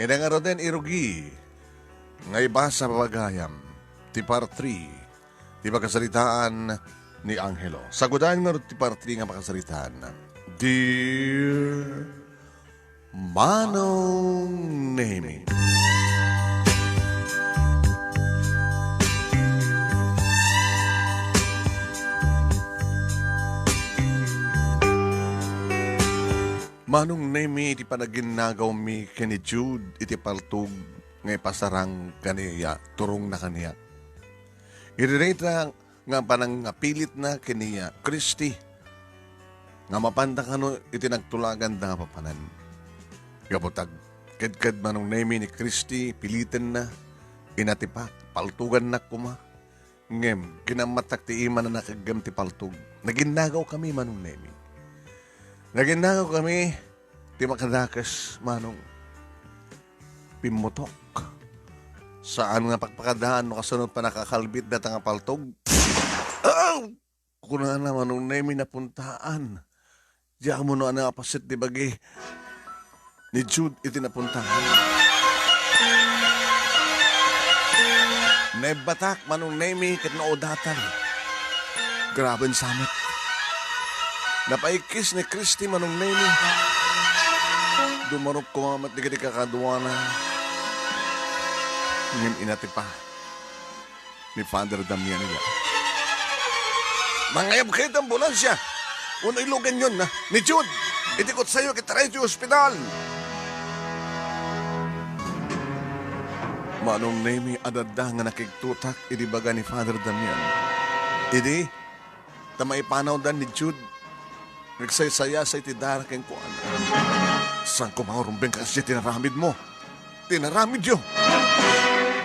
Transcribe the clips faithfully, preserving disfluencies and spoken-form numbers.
Ida ngaruden irugi nga ibasa gagayam ti part three ti pakasaritaan ni Angelo. Sagudan ngarud ti part three nga pakasaritaan. Dear Manong Nemi. Manong Nemi, iti panaginnagawmi ken ni Jude iti paltog nga ipasarang kaniak, turongna kaniak. Iti dayta nga panangapilitna ken ni Christy nga mapanda kano iti nagtulaganda nga papanan. Gapu ta agkedked Manong Nemi ni Christy, pilitenna, inatipak, paltogannak koma. Ngem, kinammattak ti ima a nakeggem ti paltog. Naginnagawkami, Manong Nemi. Naginnagawkami ti makadakes, Manong. Pimmutok. Saan nga pakpakadaan no kasano pannakakalbit dayta nga paltog. Aw! Kunana, Manong Nemi, napuntaan. Diak ammo no ania a paset ti bagi ni Jude iti napuntahan. Naibbatak, Manong Nemi, ket naudatan. Graben sa met. Napaikkis ni Christy, Manong Nemi. Dumarup koma met dagiti kakaduana. Ngem inatipa ni Father Damian ida. Mangayabkayo ti ambulansia wenno iluganyon ni Jude iti kutsayo ket itarayo iti ospital. Manong Nemi, adda nga nakigtutak iti baga ni Father Damian. Idi, ta maipanawdan ni Jude, nagsaysayasa iti dara kenkuana. Saan koma nga rumbeng kasdiay ti inaramidmo? Ti inaramidyo!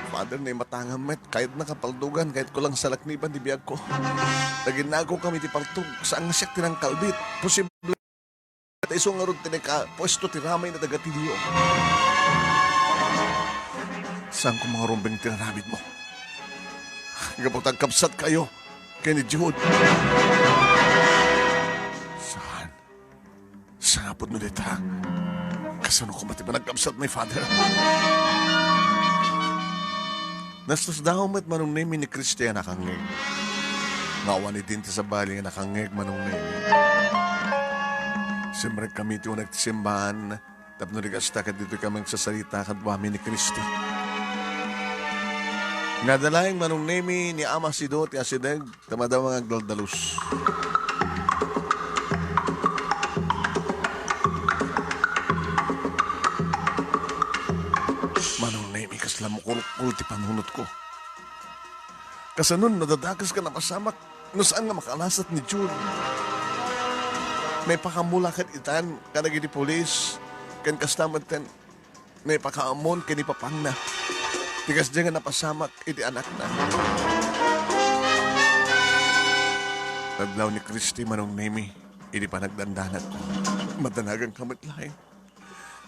Father, naimatangam met. Kayatnaka paltogan, kayatko lang salakniban ti biagko. Naginnagawkami iti paltog, saan nga siak ti nangkalbit. Posible ta isu ngarud ti nakapuesto ti ramay na taga-Tilio. Saan koma nga rumbeng ti inaramidmo? Gapu ta agkabsatkayo ken ni Jude. Saan? Sangapod no dayta, kasano koma ti panagkabsatmi, Father? Nastasdaaw met, Manong Nemi, ni Christy a nakangngeg. Nga awan idin ti sabali nga nakangngeg, Manong Nemi. Simrekami iti uneg ti simbaan, tapno di kasta ket ditoy kami agsasarita kaduami ni Christy. Nga adda laeng, Manong Nemi, ni Ama Sido ti asideg, ta madama nga agdaldalus. Manong Nemi, kasla mukulkul ti panunotko. Kasano no dadakeska napasamak no saan nga makalasat ni Jude? Naipakaammo la ket itan kadagiti pulis, ken kasta metten, naipakaammo ken ni papangna ti kasdiay nga napasamak iti anakna. Adlaw ni Christy, Manong Nemi, idi panagdandanagko, madanaganka met laeng.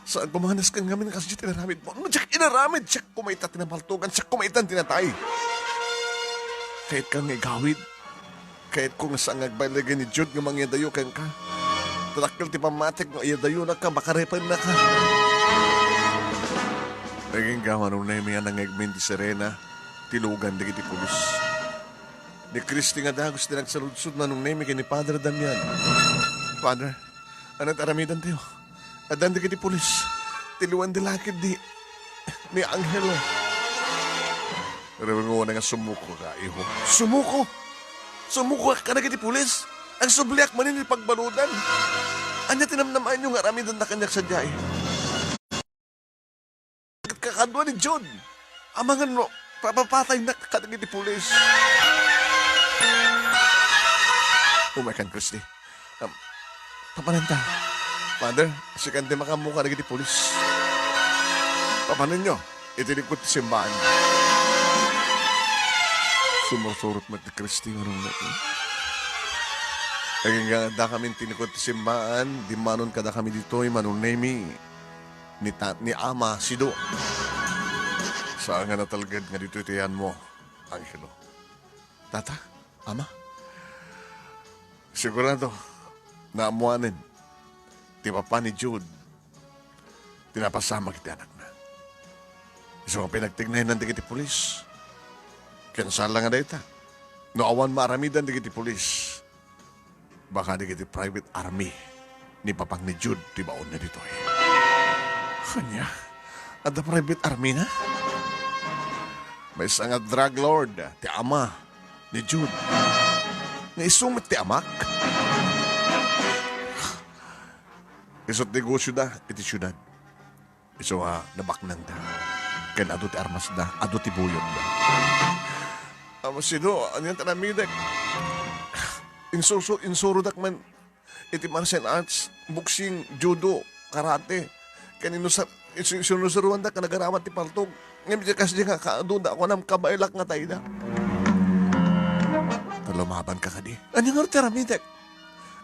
Saan koma nga nasken ngamin kasdiay ti inaramidmo. No diak inaramid, siak koma ita ti napaltogan, siak koma itan ti natay. Kayatka nga igawid. Kayatko nga saan nga agbaylay ni Jude nga mangyadayo kenka. Ta dakkel ti pammatik nga iyadayonaka, makarepennaka. Agingga, Manong Nemi, a nangngegmin ti sirena ti lugan dagiti pulis. Ni Christy nga dagus ti nagsaludsod, Manong Nemi, ken ni Father Damian. Father, ania ti aramidantayo? Addan dagiti pulis. Ti lugan da la ketdi ni Angelo. Rewengo nga sumuko ka, iho. Sumuko? Sumuko ka kadagiti pulis? Agsubliak manen iti pagbaludan. Ania ti namnamaenyo nga aramidenda kaniak sadiay? Kakadua ni Jude. Amangan no, papapataynak kadagiti pulis. Umaykan, Christy. Um, papananta. Father, sikan ti makaammo kadagiti pulis. Papanenyo, iti likod ti simbaan. Sumursurot met ni Christy, Manong Nemi. Agingga nga addakamin iti likod ti simbaan, dimmanon kadakami ditoy, Manong Nemi, ni ta-, ni Ama Sido. Saan nga natalged nga ditoy ti ayanmo, Angelo. Tata, Ama, sigurado, naammoanen ti papa ni Jude ti napasamak iti anakna. Isu nga pinagtignaynan dagiti pulis. Ken saan la nga dayta, no awan maaramidan dagiti pulis, baka dagiti private army ni papang ni Jude ti baonna ditoy. Ania? Adda private army na? Maysa nga drug lord ti ama ni Jude. Nga isu met ti amak? Isu't negosioda iti siudad. Isu a nabaknangda. Ken adu ti armasda, adu ti buyotda. Ama Sido, ania ti aramidek? Insuso-, insurodak man iti martial arts, boxing, judo, karate. Ken inusar-, insu-, sinusuroandak nga nagaramat ti paltog. Ngem iti kasdi nga kaadu, dako a kabaelak nga tayda. Ta lumabanka kadi. Ania ngarud ti aramidek?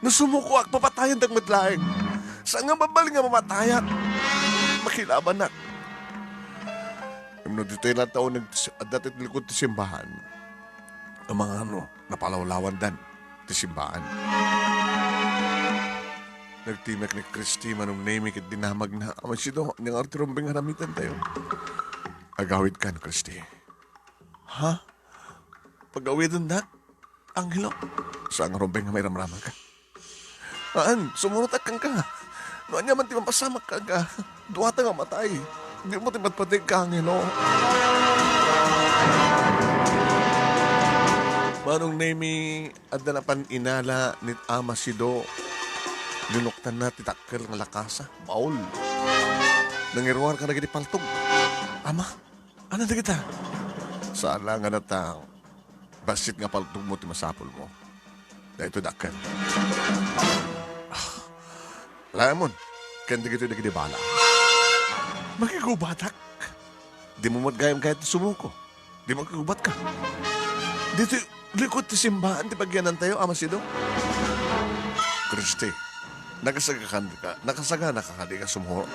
No sumukoak, papatayandak met laeng. Saan nga mabalin nga mamatayak? Makilabanak. Ngem no ditoy latta o nag-, adda ti likod ti simbahan, ang mga ano, napalawlawandan ti simbahan. Nagtimek ni Christy, Manong Nemy, ket dinamagna, Ama Sido, ania ngarud ti rumbeng nga aramidantayo? Agawidkan, Christy. Ha? Pagawidendak? Angelo, saan nga rumbeng nga mairamramaka? Haan, sumurotak kenka. No ania man ti mapasamak kenka, duata nga matay. Dimo ti patpategka, Angelo. Manong Nemy, adda napan inala ni Ama Sido. Linuktanna ti dakkel nga lakasa, baul. Nangiruar kadagiti paltog. Ama, ania dagita? Saan la nga natang. Bassit nga paltogmo ti masapulmo. Daytoy dakkel. Ah, lemon. Ken dagitoy dagiti bala. Makigubatak. Dimo met gayam kayat ti sumuko. Di makigubatka. Ditoy likod ti simbahan ti pagyanantayo, Ama Sido. Christy, nakasagakan ka, nakasaganaka kadi nga sumurot?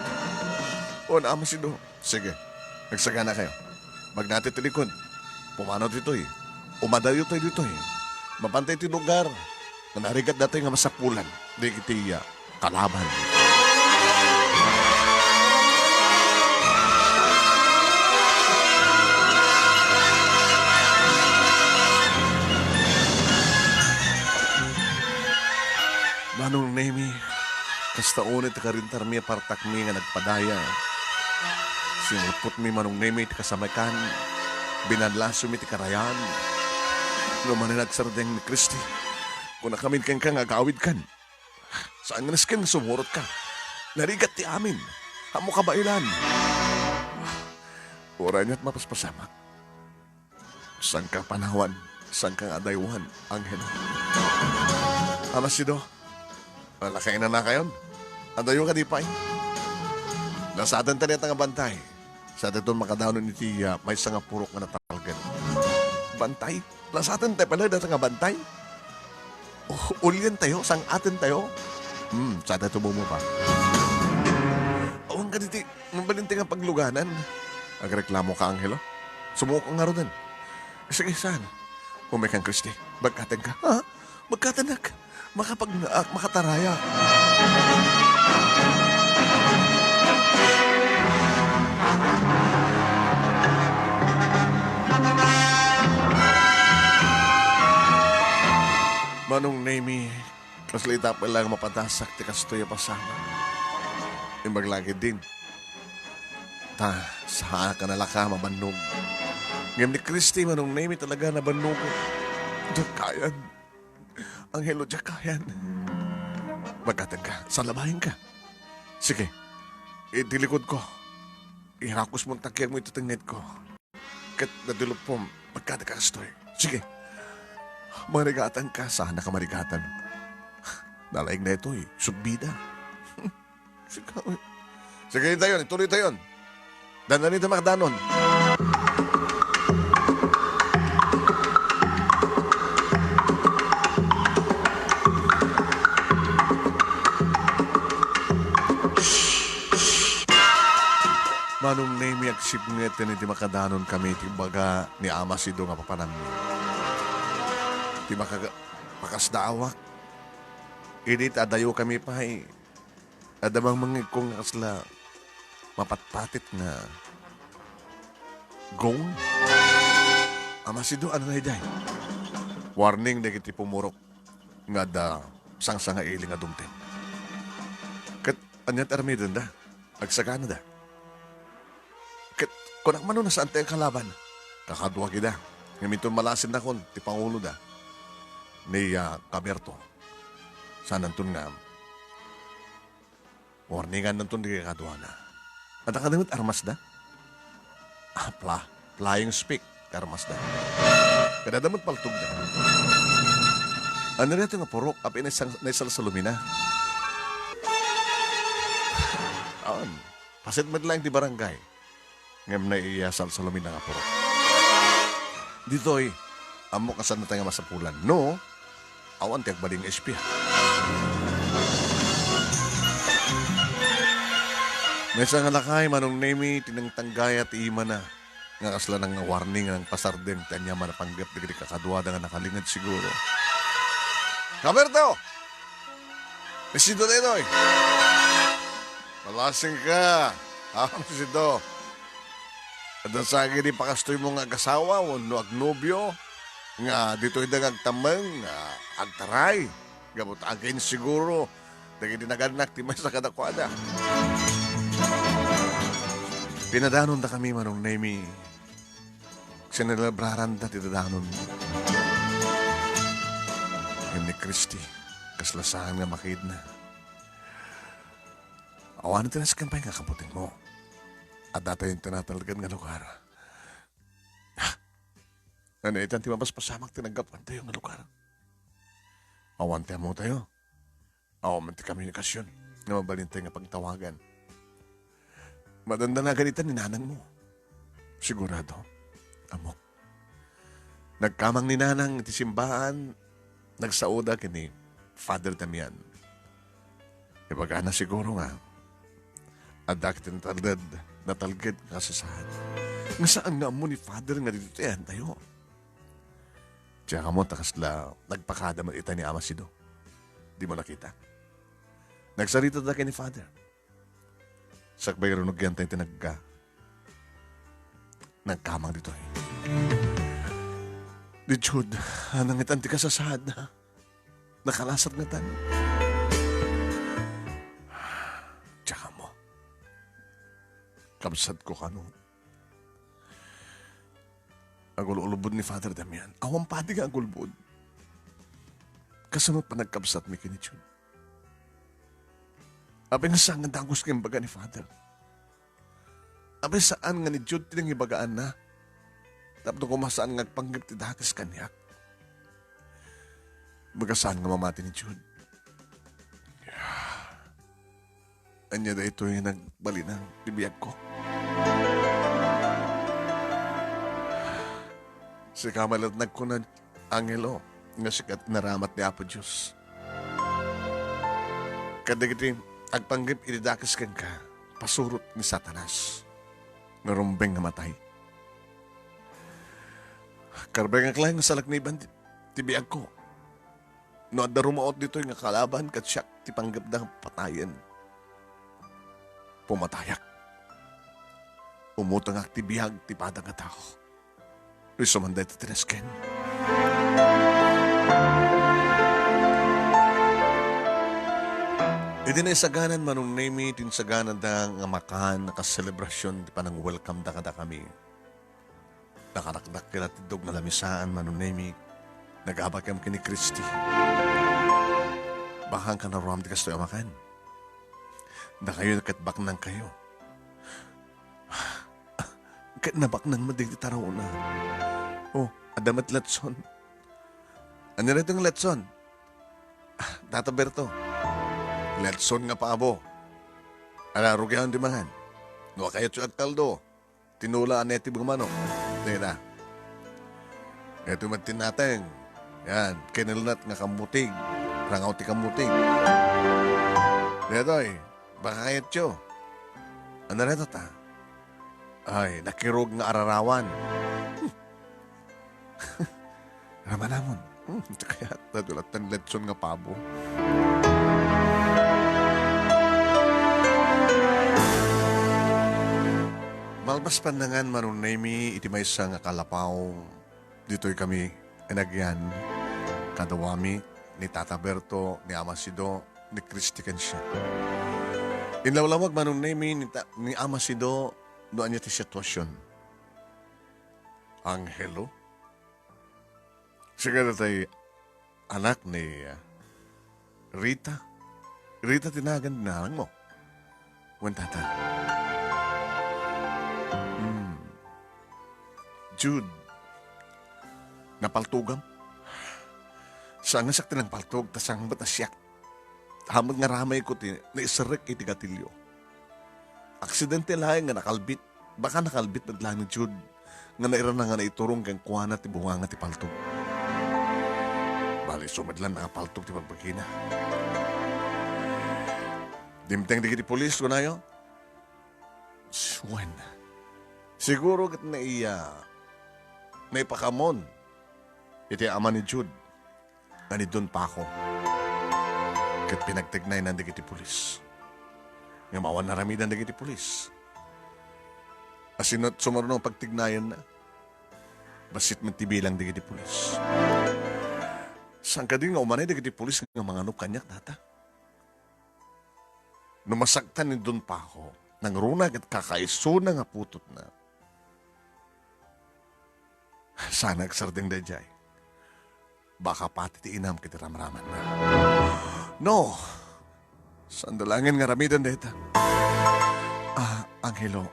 On, Ama Sido. Sige, nagsaganakayo. Magnati ti likod. Pumanaw ditoy. Umadayotayo ditoy. Mapantay ti lugar nga narigat datoy nga masapulan dagiti, ah, kalaban. Manong Nemy, kasta unay ti karintarmi a partakmi nga nagpadaya. Sinulpotmi, Manong Nemy, ti kasamekan, binanlasomi ti karayan. No manen agsardeng ni Christy, kunakamin kenka nga agawidkan. Saan nga nasken nga sumurotka. Narigat ti amin. Ammo kabaelan. Uray ania't mapaspasamak. Saanka panawan, saanka nga adaywan, Angelo. Ama Sido, ala, kainanakayon. Adayo kadi pay. Lasatenta dayta nga bantay. Sa dayton makadanon iti, ah, maysa nga purok nga natalged. Bantay? Lasatenta pay dayta nga bantay? O, ulientayo, sang-atentayo. Hmm, sa dayto bumuba. Awan kaditi, mabalinti nga pagluganan. Agreklamoka, Angelo? Sumuko ngaruden. Sige, saan? Umaykan, Christy. Bagkatenka. Ha? Bagkatenak. Makapagnaak, makatarayak. Manong Nemy, kasla ita pay la nga mapadasak ti kastoy a pasamak. Imbag la ketdin. Ta, saanka a laka mabannog. Ngem ni Christy, Manong Nemy, talaga nabannogen. Diak kayan. Angelo, diak kayan. Bagkatenka, salabayenka. Sige, iti likodko. Irakusmo ti takiagmo iti tengngedko. Ket nadulupom, bagkatenka kastoy. Sige. Marigatanka, saanka marigatan. Nalaing daytoy, subbida. Sige, uy. Sige, itayon, ituloytayon. Dandani ta makadanon. Manong Nemy, agsipnget iti makadanon kami iti baga ni Ama Sido nga papanammi. Ti maka-, pakasdaawak. Idi ta adayo kami pay, adda mangmangngegko nga kasla mapatpatit nga Gong? Ama Sido, ania daydiay? Warning dagiti pumurok nga adda sangsangailing a dumteng. Ket ania ti aramidenda? Agsaganada. Ket kunak mano, saan ti kalaban? Kakaduak ida. Ngem inton malasinnakon ti panguloda, ni, ah, Kaberto. Saananton nga warningannanton ti kakaduana. Adda kadi met armasda? Ah, fla-, flying speak ti armasda. Ket adda met paltogda. Ania daytoy nga purok? Apay, naisang-, naisalsalumina? Awan. Paset met laeng ti barangay. Ngem naiya salsalumina nga purok. Ditoy, ammok a saannata nga masapulan. No, awan ti agbalin nga espia. Maysa nga lakay, Manong Nemy, ti nangtanggayat ti imana nga kasla nang-warning nga nangpasardeng ti aniaman a panggep dagiti kakaduada nga nakalinged siguro. Kaberto! Ni Sido daytoy! Malasingka! Ah, Sido. Adda sa idi pakastoymo nga agasawa wenno agnobio nga ditoyda nga agtammeng, nga agtaray. Gapu ta againsiguro dagiti nagannak ti maysa kadakuada. Pinadanondakami, Manong Nemy. Sinelebraranda ti dadanon. Ngem ni Christy, kasla saan nga makitna. Awan ti nasken pay nga kabutingmo. Adda tayo ti natalged nga lugar. Ha? Ania itan ti mapaspasamak ti naggapuantayo nga lugar? Awan ti ammotayo. Awan man ti komunikasion nga mabalintayo nga pagtawagan. Madandanagan ita ni nanangmo. Sigurado. Ammok. Nagkamang ni nanang iti simbaan, nagsaoda ken ni Father Damian. Ibagana siguro nga adda ket natalged, natalged nga kasasaad. Nga saan nga ammo ni Father nga ditoy ayantayo? Diak ammo ta kasla nagpakada met ita ni Ama Sido. Dimo nakita? Nagsaritada ken ni Father. Sakbay, runogyan tayo ti nagga-, nagkamang ditoy. Ni Jude, anang itan ti kasasaadna? Nakalasat ngatan. Diak ammo. Kabsatko kano. Agul-ulbod ni Father Damian. Awan padi nga agulbod. Kasano panagkabsatmi ken ni Jude? Apay nga saan nga dagus nga imbaga ni Father? Apay saan nga ni Jude ti nangibagaanna? Tapno koma saan nga agpanggep ti dakes kaniak. Baga saan nga mamati ni Jude. Ania daytoy nga nagbalinang ti biagko? Sika met laeng nagkuna, Angelo, nga sika ti inaramat ni Apo Dios. Kadagiti agpanggep iti dakes kenka, pasurot ni Satanas, nga rumbeng nga matay. Karbengak laeng nga salakniban ti, ti biagko. No adda rumaot ditoy nga kalaban ket siak ti panggepda nga patayen, pumatayak. Umutangak ti biag ti padang a tao. Isu man dayta ti nasken. Idi naisaganan, Manong Nemy, ti insaganada nga makan a kas-selebrasion ti panang-welcome da kadakami. Nakarakdak ti lattidog nga lamisaan, Manong Nemy. Nagabakam ken ni Christy. Bakang kanaruam ti kastoy a makan. Dakayo ket baknangkayo. Ket nabaknang met dagiti taraona. Oh, adda met letson. Ania daytoy nga letson? Ah, Tata Berto. Letson nga pabo. Ala, rugian ti mangan. No kayatyo agkaldo, tinola a native nga manok. Dayta. Ito met ti nateng. Yan, kennel nut nga kammutig. Rangaw ti kammutig. Daytoy, baka kayatyo. Ania dayta? Ay, nakirog nga ararawan. Ramanamon. Hmm, kaya, nadulatan letson nga pabo. Malpas pannangan manunnaymi iti maysa nga kalapaw, ditoy kami inagyan, kadawami ni Tata Berto, ni Ama Sido, ni Christy ken siak. Inlawlawag manunnaymi ni ta-, ni Ama Sido no ania ti situasion. Angelo? Sika daytoy anak ni, ah, Rita? Rita ti nagan ti nanangmo? Wen, Tata? Hmm. Jude, napaltogam? Saan nga siak ti nangpaltog, ta saan met a siak? Ammom nga ramayko ti naiserrek iti gatilio. Aksidente laeng nga nakalbit. Baka nakalbit met laeng ni Jude nga nairana nga naiturong kenkuana ti bunganga ti paltog. Bali, isu met laeng nakapaltog ti bagbagina. Dimteng dagiti pulis, kunayo? Wen. Siguro ket naiya, naipakaammoan iti ama ni Jude nga ni Don Paco. Ket pinagtignaynan dagiti pulis. Ngem awan naramidan dagiti pulis. Asino sumurno a pagtignayanna? Bassit met ti bilang dagiti pulis. Saan kadi nga umanay dagiti pulis nga manganup kaniak, Tata? No masaktan ni Don Paco, nangruna ket kakaisuna nga putotna. Saan nga agsardeng daydiay. Baka pati ti inam ket ramramanna. No, saan da laengen nga aramiden dayta? Ah, Angelo,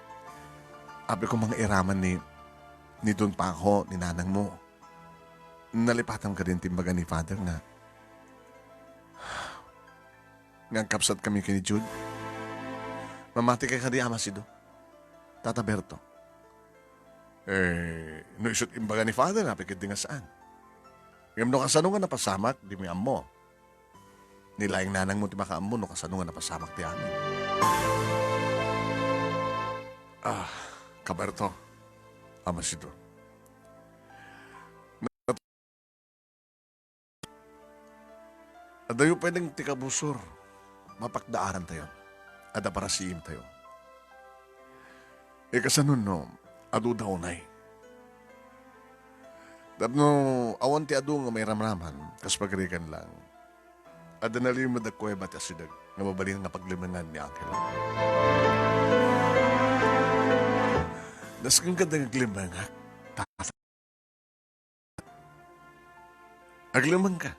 apay koma nga iraman ni, ni Don Paco, ni nanangmo. Nalipatam kadin ti imbaga ni Father nga, nga agkabsatkami ken ni Jude? Mamati kadi, Ama Sido? Tata Berto? Eh, no isu't imbaga ni Father, apay ketdi nga saan? Ngem no kasano nga napasamak, dimi ammo. Ni laeng nanangmo ti makaammo no kasano nga napasamak ti amin. Ah, Kaberto, Ama Sido. Adayo pay laeng ti kabusor, mapakdaarantayo. Adda parasiimtayo. Ikasanon no, adu da unay. Tapno awan ti adu nga mairamraman, kas pagarigan laeng. Adda nalimed a kuweba ti asideg nga mabalin nga paglimengan ni Angelo. Nasken kadi nga aglimengak, Tata? Aglimengka.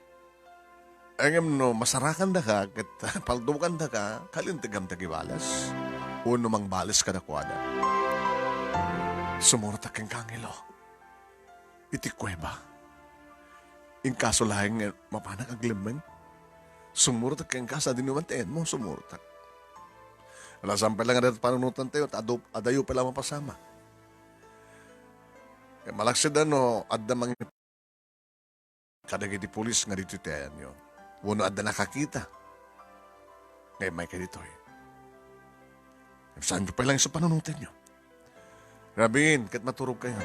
Ngem no masarakandaka ket paltogandaka, kalintegam ti agibales. Wenno mangbales kadakuada. Sumurtak kenka, Angelo. Iti kuweba. Inkaso laeng nga mapanak aglimeng. Sumurtak kenka sadino man ti ayanmo, sumurtak. Alasan pay laeng nga dayta panunotantayo, ta adu-, adayo pay laeng mapasamak. Ket malaksid a no adda mangi-, kadagiti pulis nga ditoy ti ayanyo, wenno adda nakakita nga immayka ditoy, saanyo pay laeng isu panunotenyo. Rabiin, ket maturogkayo.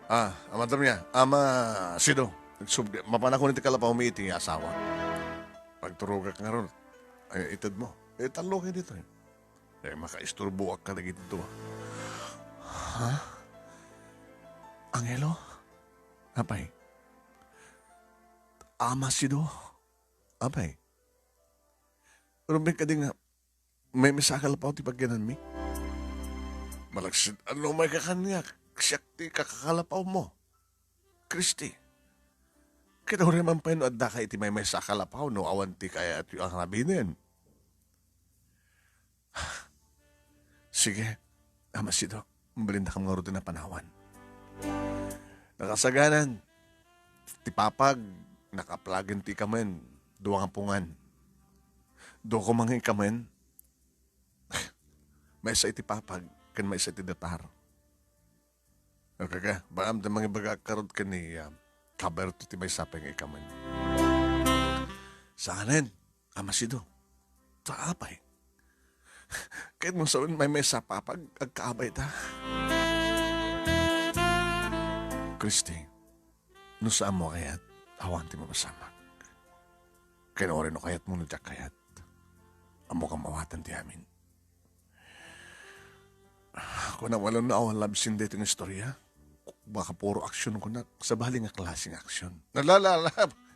Ah, Ama Antonia, Ama Sido, mapanakon iti kalapawmi iti asawa. Pagturogak ngarud, ay, itedmo. Eh, tallo kayo ditoy. Eh, makaisturboak kadagiti dua. Ha? Angelo? Apay? Ama Sido? Apay? Rumbeng kadi nga, maymaysa a kalapaw ti pagyananmi? Malaksid a no umayka kaniak, siak ti kakakalapawmo. Christy, ket uray man pay no addaka iti maymaysa a kalapaw no awan ti kayatyo a rabiden. Sige, Ama Sido, mabalindakam ngarud ti napanawan. Nakasaganan, ti papag, nakaplagen ti ikamen, dua nga pungan. Dua koma nga ikamen, maysa iti papag, ken maysa iti datar. Okay ka? Baka amda mangibagaak karud ken ni, ah, Kaberto ti maysa pay nga ikamen. Saanen, Ama Sido. Ta apay? Ket no sawen maymaysa a papag, agkaabay ta. Christy, no saanmo a kayat, awan ti mapasamak. Ken uray no kayatmo no diak kayat, ammok a mawatan ti amin. Kuna, wala no awan love scene daytoy nga istorya. Baka puro aksyon kuna. Sabali nga klase nga aksyon. Nalalala.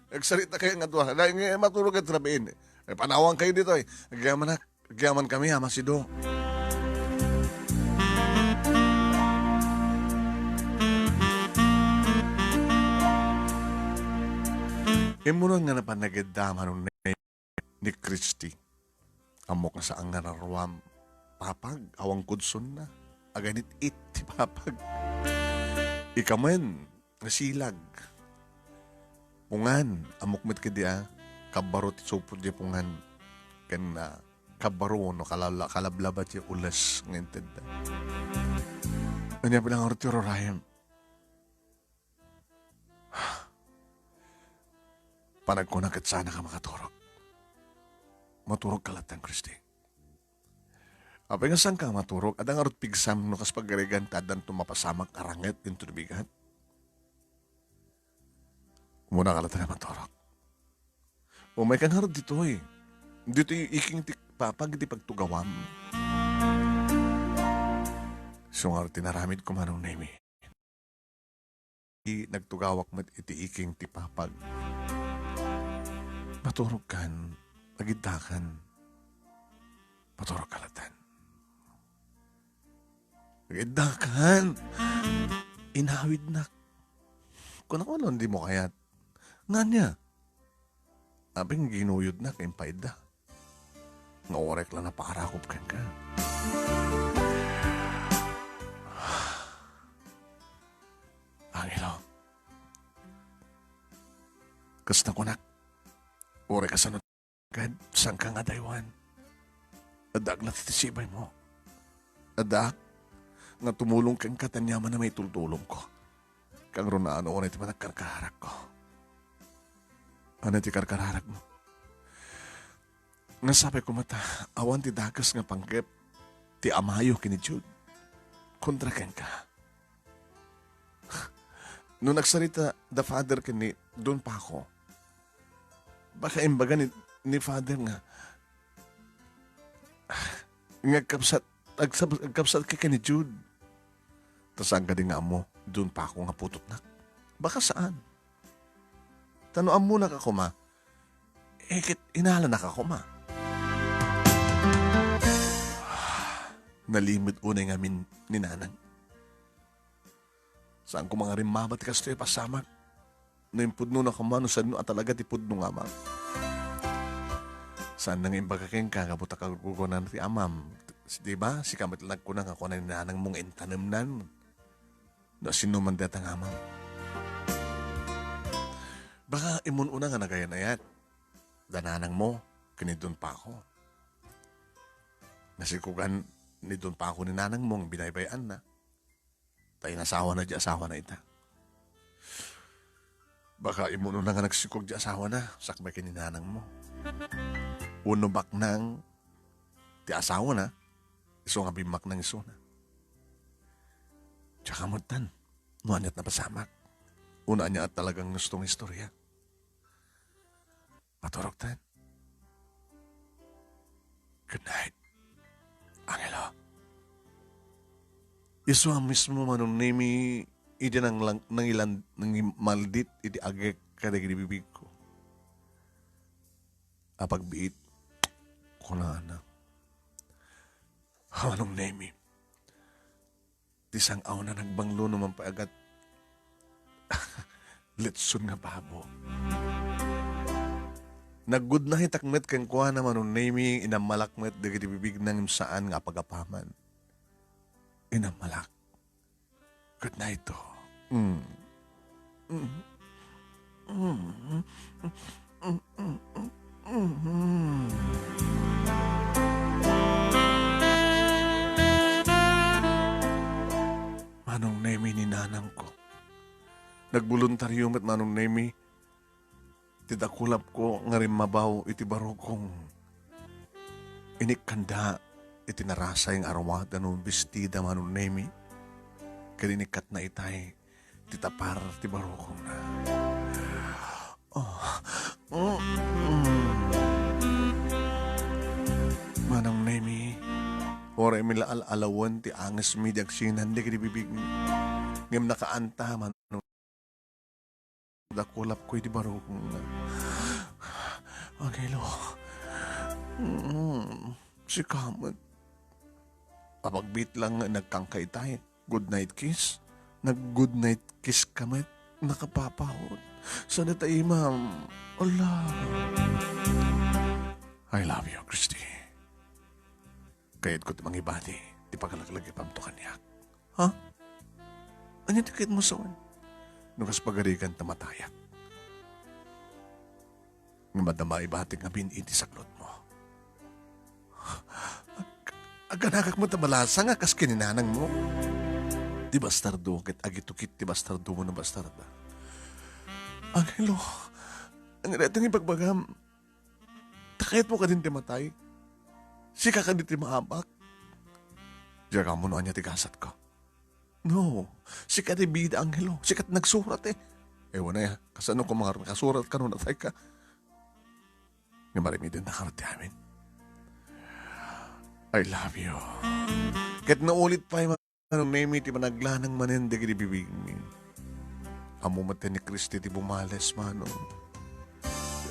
Nagsarita kayo nga dua. Lain nga maturog at rabiin. Ay, panawan kayo dito eh. Agyaman na. Agyaman kami, Ama Sido. Immunan nga napan nagidda, Manong Nemi, ni Christy. Ammok nga saan nga raruam, papag, awan kudsonna. Aganit-it ti papag. Ikamen, nga silag. Pungan, ammok met kadi a, kabbaro ti supot di pungan. Ken, ah, kabbaro no kalala-, kalablaba ti ules nga intedda. Ania pay la ngarud ti ururayem? Panagkuna ket saan ka makaturog. Maturog ka latta, Christy. Apay nga saan ka maturog? Adda ngarud pigsam no kas pagarigan ta addanto mapasamak a ranget ditoy bigat? Umuna ka latta nga maturog. Umay ka ngarud ditoy. Ditoy iking ti papag iti pagtugawam. Isu ngarud ti inaramidko, Manong Nemi. Nagtugawak met iti iking ti papag. Maturog kan, agiddakan. Maturog ka latta. Agiddakan. Inawidnak. Kuna-kuna, dimo kayat. Ngania? Apay nga ginuyodnak, impaydda. Nga uray la napaarakop kenka. Angelo, kas nakunak, uray kasano, kad saan ka nga adaywan. Addaak latta ti sibaymo. Addaak nga tumulong kenka ta aniaman a maitultulongko. Kangrunaan, uray ti panagkarkararakko. Ania ti karkararakmo? Nga sapay koma ta awan ti dakes nga panggep ti amayo ken ni Jude kontra kenka. No nagsarita da Father ken ni Don Paco, baka imbaga ni, ni Father nga, nga agkabsat, agsab-, agkabsat ka ken ni Jude. Ta saan kadi nga ammo, Don Paco, nga putotnak? Baka saan. Ta no ammonak a koma, eh, ket inalanak a koma. Nalimod unay ngamin ni Nanang. Saan koma nga rimmaba ti kastoy a pasamak. No impudnona koma, no sadino a talaga ti pudno nga amak. Saan nga imbaga kenka, gapu ta kagugunan ti amam. Di ba? Sika met la nagkuna nga kuna ni Nanangmo nga intanemnan. No sino man dayta nga amam. Baka immun-una nga nagayan-ayat da nanangmo ken ni Don Paco. Nasikogan ni Don Paco ni nanangmo nga binaybay-anna. Ta inasawana di asawana ita. Baka immun-una nga nagsikog di asawana, sakbay ken ni nanangmo. Wenno baknang ti asawana, isu nga bimmaknang isuna. Diak ammoen no aniat napasamak. Wenno ania a talagang gusto nga istorya. Maturog ten. Good night, Angelo. Isu a mismo, Manong Nemi, idi nanglang-, nangilan-, nangimaldit iti agek kadagiti bibigko. Apagbiit, kunana. Manong Nemi, ti sang-awna nagbanglo no manpayagat letson nga babo. Naggudnahitak met kenkuana, Manong Nemi, inammalak met dagiti bibigna ngem saan nga apagapaman. Inammalak. Good night to. Mm. Mm. Mm. Mm. Manong Nemi ni nanangko. Nagboluntario met, Manong Nemi, ti dakulapko nga rimmabaw iti barukong. Inikkanda iti narasay nga aruat a no bestida, Manong Nemi, ket inikkatna itay ti tapar ti barukongna. Oh. Mm. Manong Nemi, Uray mi la al-alawen ti angesmi di agsinan dagiti bibigmi. Ngem nakaantaman no dakulapko iti barukongna. Angelo, mm, sika met. Apagbiit lang nga nagkangkaytay. Good night kiss? Nag-good night kiss ka met? Nakapapahot. Sana ta imam. Ala. I love you, Christy. Kayatko ti mangibati ti pagalaglagipamto kaniak. Ha? Ania ti kayatmo sawen? No kas pagarigan ta matayak. Nga madama ibatik ngamin iti saklotmo. Ag-, aganagak met a malasa nga kas ken ni nanangmo. Ti bastardo ket agitukit ti bastardo wenno bastarda. Angelo, ania daytoy nga ibagbagam? Ta kayatmo kadin ti matay? Sika kadi ti maabak? Diak ammo no ania ti gasatko. No, sika ti bida, Angelo. Sika ti nagsurat, eh. Ewan, eh, kasano koma nga nakasurat ka no natay ka? Nga marimiden na karti amin. I love you. Ket naulit pay, Manong Nemi, ti managlanang manen dagiti bibigmi. Ammo met ni Christy ti bumales, Manong.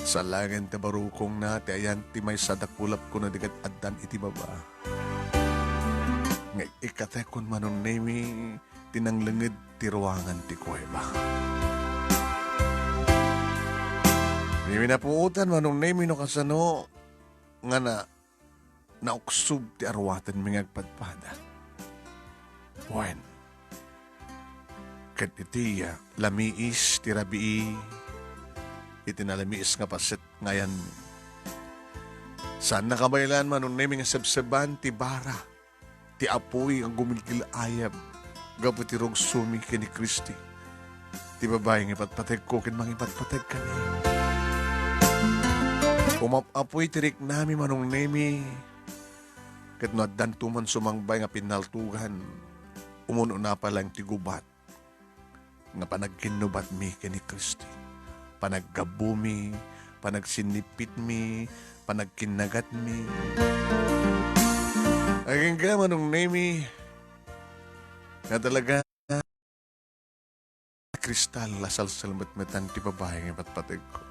Ket salagen ti barukongna, ti ayan ti maysa a dakulapko no di ket addan iti baba. Nga ikkatekon, Manong Nemi, ti nanglenged ti ruangan ti kuweba. Nemi, napuotan, Manong Nemi, no kasano nga na, nauksob ti aruatenmi nga agpadpada. Wen, ket iti, ah, lamiis ti rabii, iti nalamiis nga paset nga ayanmi. Saan nakabaylaan, Manong Nemi, nga sebseban ti bara ti apuy nga gumilgil-ayab gapu ti rugsomi ken ni Christy, ti babai nga ipatpategko ken mangipatpateg kaniak. Umap-apuy ti riknami, Manong Nemi, ket no addanto man sumangbay nga pinnaltugan, umun-una pay laeng ti gubat nga panagkinnubatmi ken ni Christy, panaggabbumi, panagsinnipitmi, panagkinnagatmi. Agingga, Manong Nemi, nga talaga kristal a salsalmetmetan ti babai nga ipatpategko.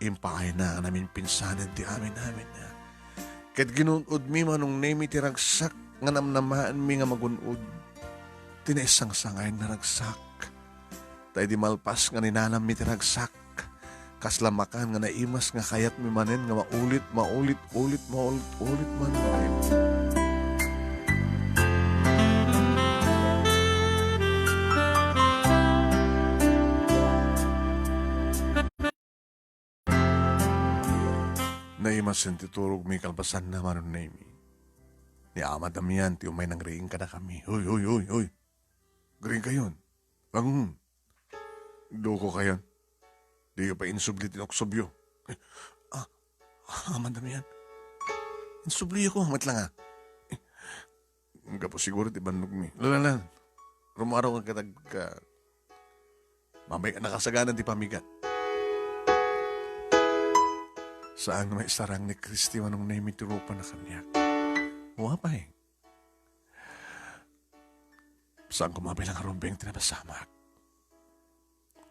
Impaayna nga naminpinsanen ti amin-aminna. Ket ginun-odmi, Manong Nemi, ti ragsak nga namnamaenmi nga magun-od. Ti naisangsangayan nga ragsak. Ta idi malpas nga ninanammi ti ragsak, kasla makan nga naimas nga kayatmi manen nga maulit, maulit, ulit, maulit, ulit, Manong Nemi. Naimasen ti turogmi kalpasanna, Manong Nemi. Ni Ama Damian ti umay nangriing kadakami. Hoy, hoy, hoy, hoy. Griingkayon. Bangon. Dukokayon. Diyo pay insubli ti inuksobyo. Eh, ah, Ama Damian. Insubliyko met laeng, ah. Eh, gapu siguro ti bannogmi. Lalalan. Rumaro nga katag ka. Mamay nakasagana ti pamigat. Saan nga maisarang ni Christy, Manong Nemi, ti rupana kaniak. Wa pay. Saan ko mabilang a rumbeng ti napasamak.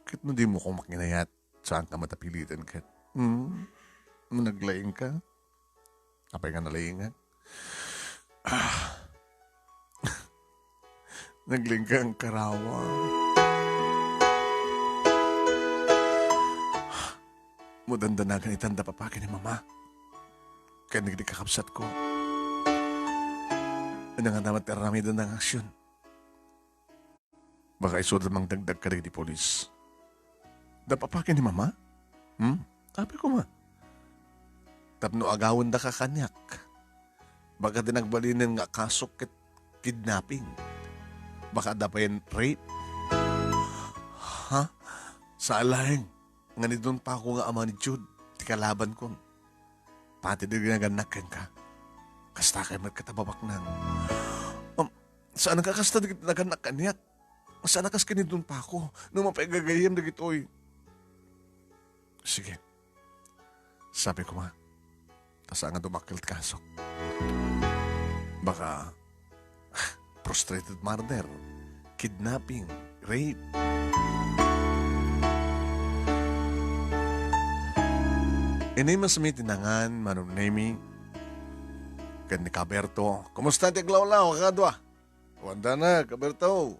Ket no dimo koma kinayat, saan ka met a piliten ket. Hmm? No naglaing ka, apay nga nalaingak? Ah. Naglaing ka ang karawa. Mo dandanagan itan da papa ken ni mama. Ken dagiti kakabsatko. Ania nga naman ti aramiden nga aksyon? Baka isuda mangdagdag kadagiti pulis. Da papa ken ni mama? Hmm? Apay koma. Tapno agawendaka kaniak. Baka ti nagbalinen nga kasok ket kidnapping. Baka adda payen rape. Ha? Saan laeng nga ni Don Paco nga ama ni Jude ti kalabankon. Pati dagiti nagannak kenka. Kasta kay met ket a babaknang. Um, saan nga kasta dagiti nagannak kaniak? Saan a kas ken ni Don Paco no mapay gagayyem dagitoy. Sige. Sabi ko nga, ta saan nga dumakkel ti kasok. Baka frustrated murder, kidnapping, rape. Inimes mi ti nangan, Manong Nemy, ken ni Kaberto. Kumusta ti aglawlaw, kakadua? Awan danag, Kaberto.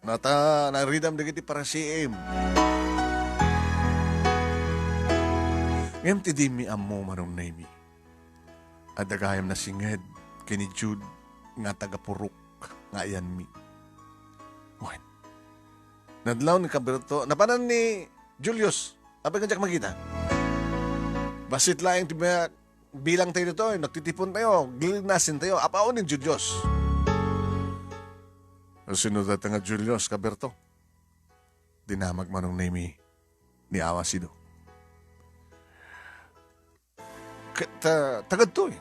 Nata, nairidam dagiti parasiim. Ngem ti dimi ammo, Manong Nemy, adda gayam nasinged ken ni Jude nga taga-Purok nga ayanmi. Wen, nadlaw ni Kaberto, napanan ni Julius. Apay nga diak makita? Bassit laeng ti ma-, bilang tayo ditoy, nagtitipon tayo, gilinasin tayo. Apaon ni Julius. Sino dayta nga Julius, Kaberto? Dinamag, Manong Nemy, ni Ama Sido. Ket, ah, tagadtoy.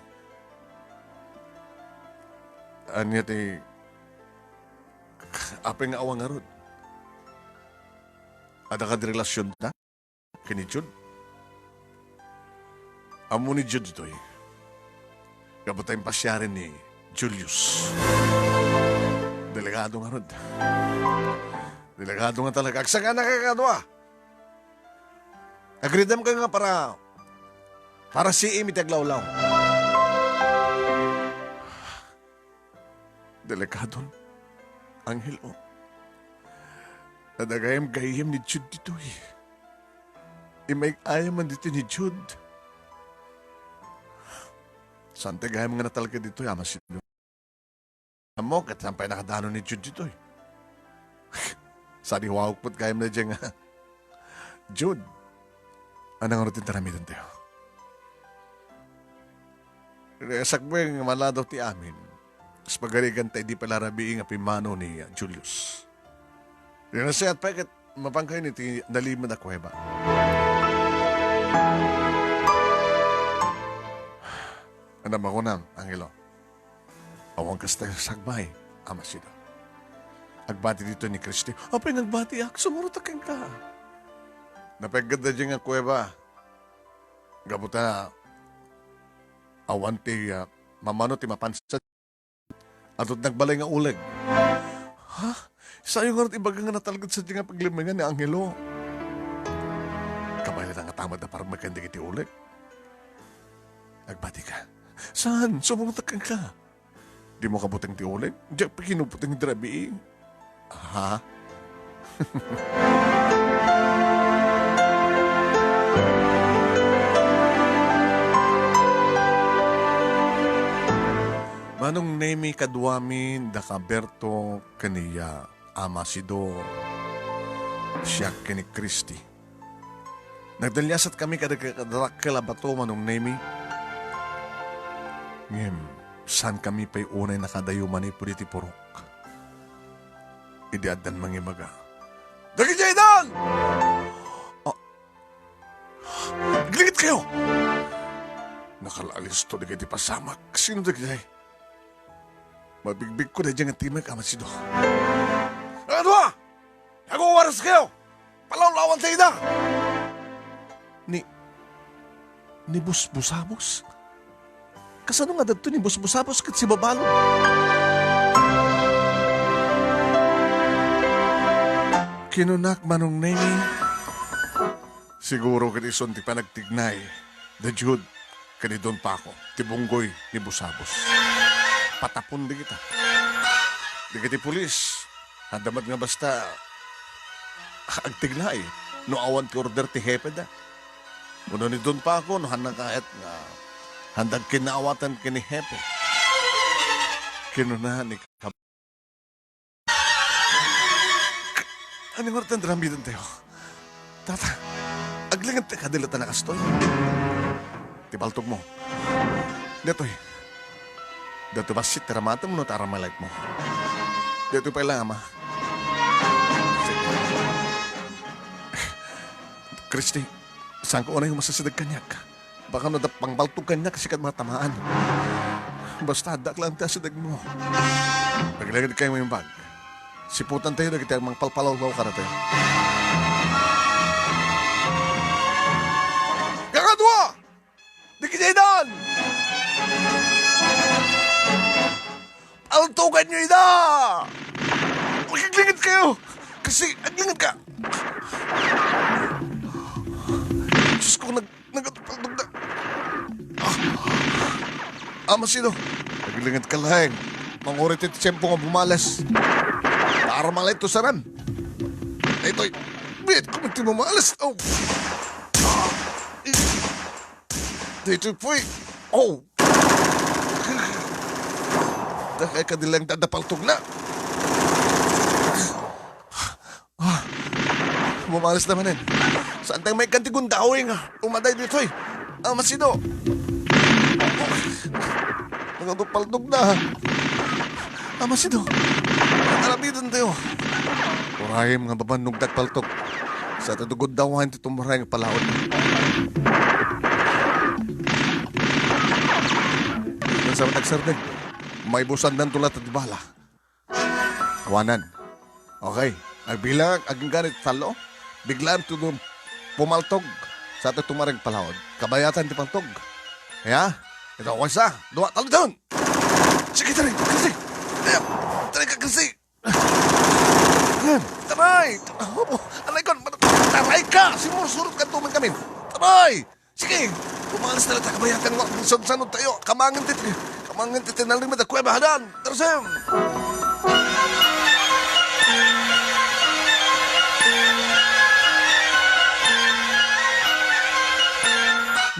Ania ti, apay nga awan ngarud? Adda kad relasionta ken ni Jude? Ammo ni Jude ditoy. Gapu ta impasiaren ni Julius. Delikado ngarud. Delikado nga talaga. Agsakana, kakadua. Agridam kayo nga para, para siim iti aglawlaw. Delikadon, Angelo. Adda gayam gayyem ni Jude ditoy. Imaig-ayam man ditoy ni Jude. Saan ti gayam nga natalged ditoy, Ama Sido? Ammo, ket saan pay nakadanon ni Jude ditoy? Sadiwaok met gayam na diay nga, Jude, ania ngarud ti aramiden tayo? Sakbay nga maladaw ti amin, kas pagarigan ta idi pay la rabii nga pimmano ni, ah, Julius. Di nasiat pay ket mapan kayo iti nalimed a kuweba. Ania makunam, Angelo? Awan kasta sakbay, Ama Sido. Agbati ditoy ni Christy. Apay nga agbatiak? Sumurotak kenka. Napeggedda diay nga kuweba. Gapu ta awan ti, ah, mamano ti mapansa. Adtoy nagbalay nga uleg. Ha? Sayo ngarud ibaga nga natalged sadiay nga paglemengan ni Angelo. Kabayladan nga tamad a parmek ken dagiti uleg. Agbatika. Saan? Sumurotak kenka. Dimo kabuteng ti uleg? Diak pay kinubuteng idi rabii. Ha? Manong Nemy, kaduami, da Kaberto, ken ni Ama Sido, siak ken ni Christy. Nagdaliasatkami kada, kada dakkel a bato, Manong Nemy. Ngem, saankami pay unay nakadayo manipud iti purok. Idi addan mangibaga, "Dagidiay dan!" Ah. "Aglingedkayo!" Nakalaalisto dagiti pasamak. "Sino dagidiay?" "Mabigbigko daydiay nga timek, Ama Sido." "Ano a? Aguwaraskayo! Palawlawantayo ida!" "Ni, ni Busbusabos? Kasano nga adda ni Busbusabos ket sibabalon?" Kinunak, Manong Nemy, "Siguro ket isun ti panagtignay da Jude ken ni Don Paco, ti bunggoy ni Busabos. Patapon dagita. Dagiti pulis, adda met nga basta agtignay no awan ti order ti hepeda. Wenno ni Don Paco no haanna kayat nga haanda agkinnaawatan ken ni hepe." Kinuna ni Kab-, "Ania ngarud ti aramidentayo? Tata, aglingedka, dili ta nakastoy. Ti baltogmo. Daytoy. Daytoy bassit ti aramatem no ta aramidem. Daytoy pay la, Ama." "Sige. Christy, saanko unay nga masasideg kaniak. Baka no adda pangbaltog kaniak, sika ti matamaan. Basta addaak laeng ti asidegmo. Aglingedkayo imbag. Siputantayo dagiti mangpalpalawlaw kadatayo." "Kakadua! Dagidiay dan!" Ania ida? Makiglinged kayo! Kasi, aglinged ka! Diyos ko, nag-, nagtupaltog na. Ah! Ama Sido, naglinged ka laeng. Mangurit iti tiempo nga bumales. Para malay to saran. Daytoy, bit ko ti mamalas. Oh. Daytoy puy. Oh. Dakay ka dilang dadapaltog na. Ah. Bumalas na manen. Saan tayo may kanti gundawing? Umaday ditoy. Ah, masido. Nagtupaltog na. Ama Sido, nagarabidan tayo. Urayem nga babannog dagpaltok. Sa tatugod daw ti tumuray nga palaod. Sa matagsardeng, may busan ng tulat at bala. Awanan. Okay. Agbilang, agingganit talo. Biglaan tudong pumaltog. Sa ato tumareng palaod. Kabayatan ti paltog. Ya? Ito, kaysa. Dua, talo doon. Sige, taray, Christy. Taray, taray ka, Christy. Taray. Apo, anay kon, taray ka. Simursurot ka tuman kami. Taray. Sige. Umalis na lang ta kabayatan nga. Sunod tayo. Kamangan ti, kamangan ti tinalima da kuweba hadan. Tarsem.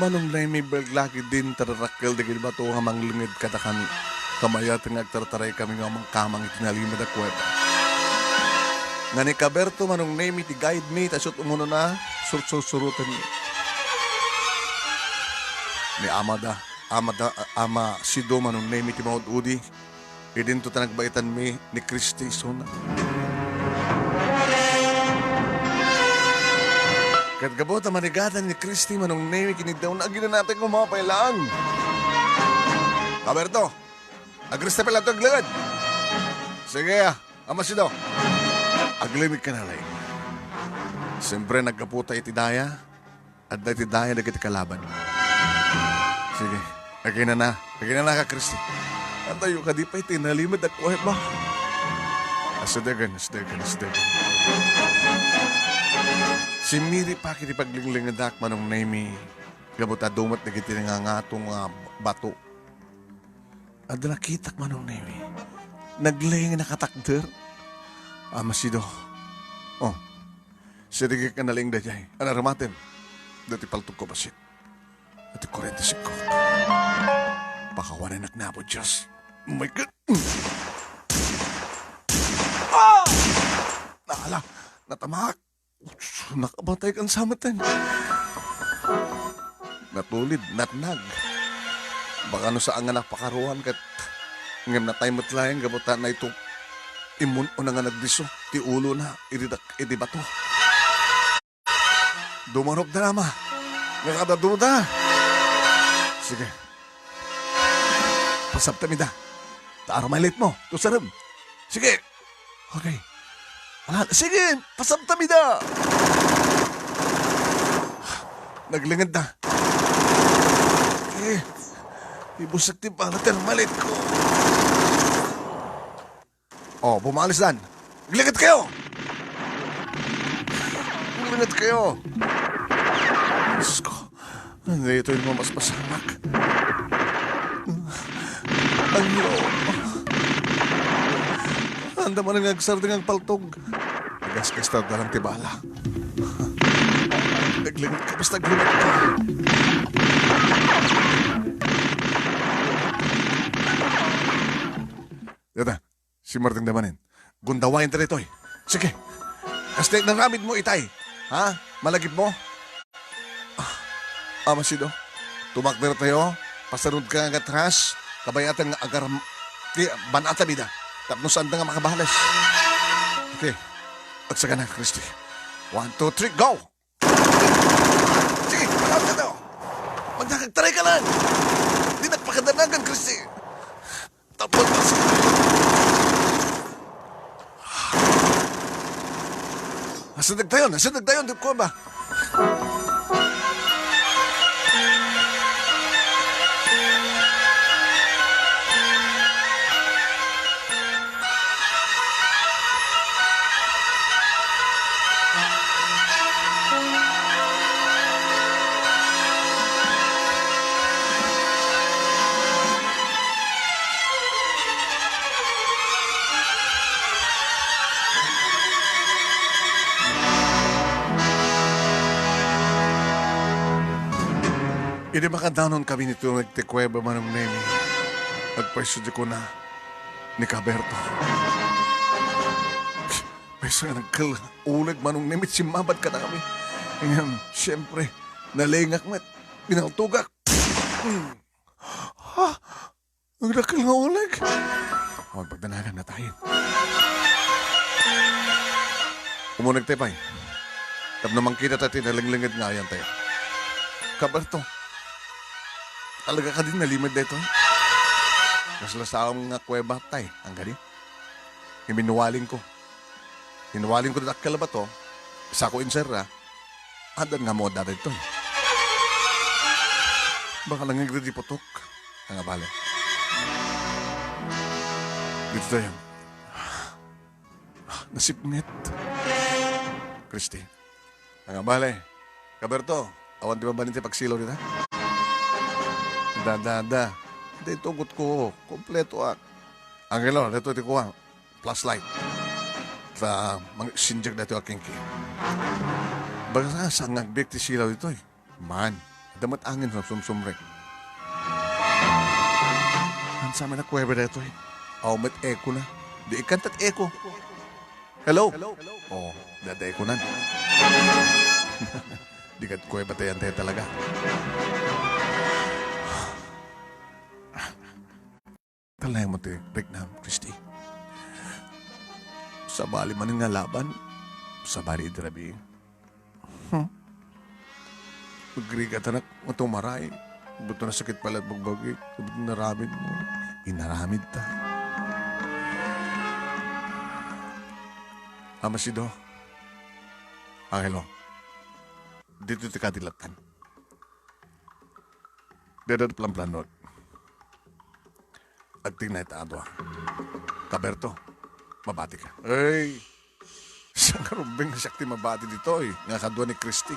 Manong Nemi, belglaki din tararakkel dagiti bato nga manglinged kadakami. Kamayat nga agtartaray kami nga mangkamang iti nalima da kuweba. Nga ni Kaberto, Manong Nemi, ti guide mi, ta isut' umunona, sursursurutenmi. Ni Amada, Amada, Ama Sido, Manong Nemi, ti maud-udi, idinto ta nagbaitanmi ni Christy isuna. Ket gapu ta manigatan ni Christy, Manong Nemi, kinidawna, aginanatay ko mapay lang. Kaberto, agrestapel ato aglinged. Sige, ah, Ama Sido. Aglinged ka na, lay. Siyempre, naggapu ta iti daya. Adda iti daya dagiti kalaban. Sige, aginana, aginana ka, Christy. Atayo kadi pay ti nalimed a kuweba. Asidegen, asidegen, asidegen. Simmiri pa kiti paglinglingedak, Manong Nemi. Gapu ta dumot dagiti nangangato nga bato. Adda nakitak, Manong Nemi. Nagleng a nakatakder. Ama Sido. Oh, sirigek a naleng daydiay. Ania, rumatem. Dati paltog ko bassit. Ati kuarenta y singko. Pakawanen ak na, Apo Dios. Oh my God. Ah! Ala, natamaak. Nakabatay kan samatan. Natulid, natnag. Baka no saan nga napakaruan ket ngem natay met laeng gapu ta naitu immun-una nga nagdisso ti ulona iti dak-, iti bato. Dumarok da, Ama. Nakadaduda. Sige. Pasabtam ida. Ta armay mo. Tusarem. Sige. Okay. Ah, sige, pasabtam ida. Naglinged na. Eh, ibusek ti bala ti armay ko. Oh, bumalis dan. Naglinged kayo! Naglinged kayo! Diyos ko. Daytoy nga mas masamak. Ayo. Anda man nga agsardeng agpaltog. Agaskas ta dalan ti bala. Naglinged ka, basta naglinged ka. Data. Simmardeng da manen. Gundawayen ta daytoy. Sige. Kasta naramid mo itay. Ha? Malagip mo? Ah, Ama Sido. Tumakder tayo. Pasarod ka nga atras. Kabayatan nga agar-, ti, banata bida. Tapno saan nga makabales. Okay. Agsakana, Christy. One, two, three, go! Sige, malapit na. Magdakag taray ka lang. Di nagpakadanagan, Christy. Tapos, asa nagdayon? Asa nagdayon? Di ko ba? Idi makadanon kami ditoy ti kuweba, Manong Nemi, agpayso di kuna ni Kaberto. Maysa nga nagkel uleg, Manong Nemi, simmabad kadakami. Ngem, siyempre, nalingak met, pinaltugak. Hmm. Ha? Nagdakkel nga uleg? O, pagdanagan na tayo. Umuneg tayo, pay. Tapno mangkita tayo ti nalenglenged nga ayan tayo. Kaberto, talaga kadi nalimed daytoy? Kasla saom nga kuweba tay, ang kadi? Iminwaling ko. Inwaling ko dakkel a bato, sako inserra, addan nga ammo adda daytoy. Baka nangngegda di putok. Nga bale. Dito tayo. Nasipnget. Christy. Nga bale. Kaberto, awan ti mabalin ti pagsilaw dita? Da, da, da. Daytoy tugot ko. Kompleto ak. Angelo, daytoy ti kuan. Flashlight. Ta, mang-, sinjek daytoy a kingki. Baga sa, saan nga agbiag ti silaw ditoy? Man, adda met angin sa sumsumrek. Haan sa amin a kuweba daytoy. Aw met echo na. Di ikanta ti echo. Hello? Oh, dada echo nan. Di ket kuweba tayo, tayo talaga. Talaga mo ti riknam, Christy. Sabali manen nga laban, sabali idi rabii. Hmm. Agrigatanak nga tumaray. Buto nasakit pala bagbagi. Buto naramid mo. Inaramid ta. Amasido. Angelo. Dito ti kadilatan. Dada planplanod. Agtignay ta a dua. Kaberto, mabati ka. Ay, siya nga rumbeng siak ti mabati ditoy, nga kadua ni Christy.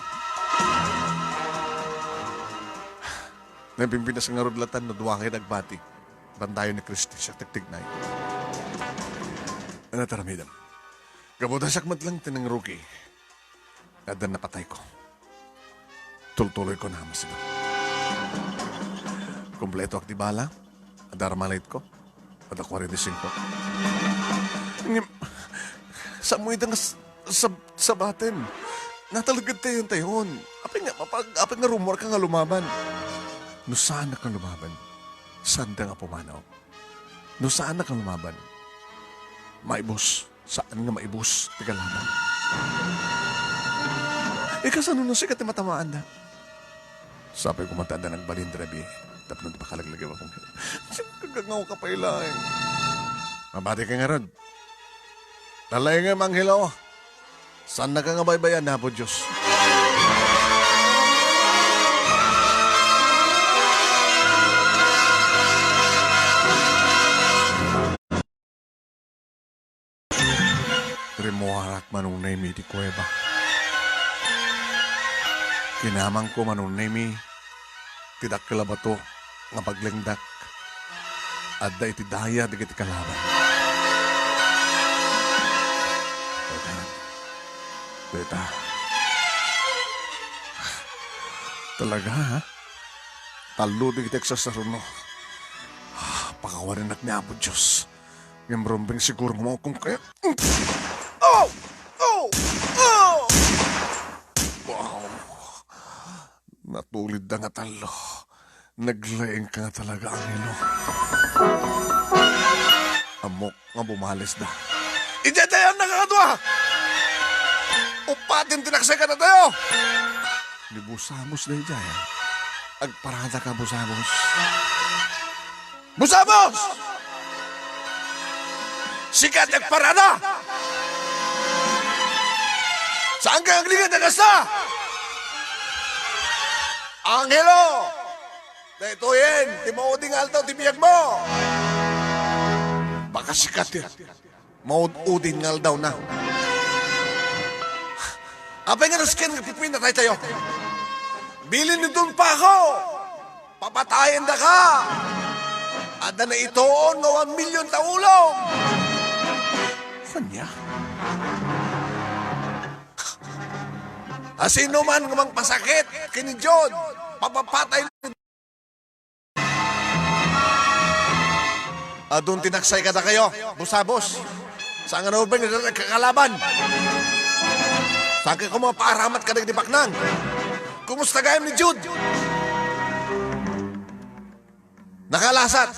Napimpinas nga rudlatan no dua kayo nagbati. Bantayo ni Christy, siya tagtignay. Ano taramidam? Gapu ta siak met lang ti nangrugi. Adda napatayko. Tultuloyko na, Amasido. Kompleto ak ti bala. Adda armalayetko. Adda kuarenta y cinco. Ngem, sa mo ita nga s-, sab-, sabaten. Natalged tayo tayon. Apay nga, mapag-, apay nga rummuar ka nga lumaban. No saan ka lumaban, saan nga pumanaw. No saan ka lumaban, maibus. Saan nga maibus ti kalaban. Ika, sano no sika ti matamaanda? Sapay koma ta adda nagbalin dirabi tapno di pakalaglagiw akong. Kagangaw ka pay laeng. Mabati ka ngarud. Lalaingem, Angelo. Saannaka nga baybay-an ni Apo Dios. Rimmuarak, Manong Nemi, iti kuweba. Kinamangko, Manong Nemi, ti dakkel a bato nga paglengdak. Adda iti daya dagiti kalaban. Dayta. Dayta. Talaga, ha? Tallo dagiti agsasaruno. Ah, pakawarenak ni Apo Dios. Ngem rumbeng siguro nga maukkom kaya. Oh! Oh! Oh! Wow! Natulidda nga tallo. Naglaing ka nga talaga, Angelo. Ammok nga bumalisda. Idiay tayo ang nakakadwa! Upatin tinaksay ka na tayo! Ni Busamos na idiay. Agparada ka, Busamos. Busamos! Sika ti agparada! Saan ka aglinged a kasta? Angelo! Daytoyen ti maudi nga aldaw ti biagmo! Baka sika ti maud-udin nga aldawna. Apay nga nasken nga pipinatay tayo? Bilin ni Don Paco! Papatayen daka! Adda naitoon nga one million ta ulom! Ania? Asino man nga mangpasakit ken ni John, papapatay ni Adun ti naksay kadakayo, busabos. Saan nga naubing na nagkakalaban. Saan kayo kung mapaaramat kadagiti baknang? Kumusta gayam ni Jude? Nakalasat.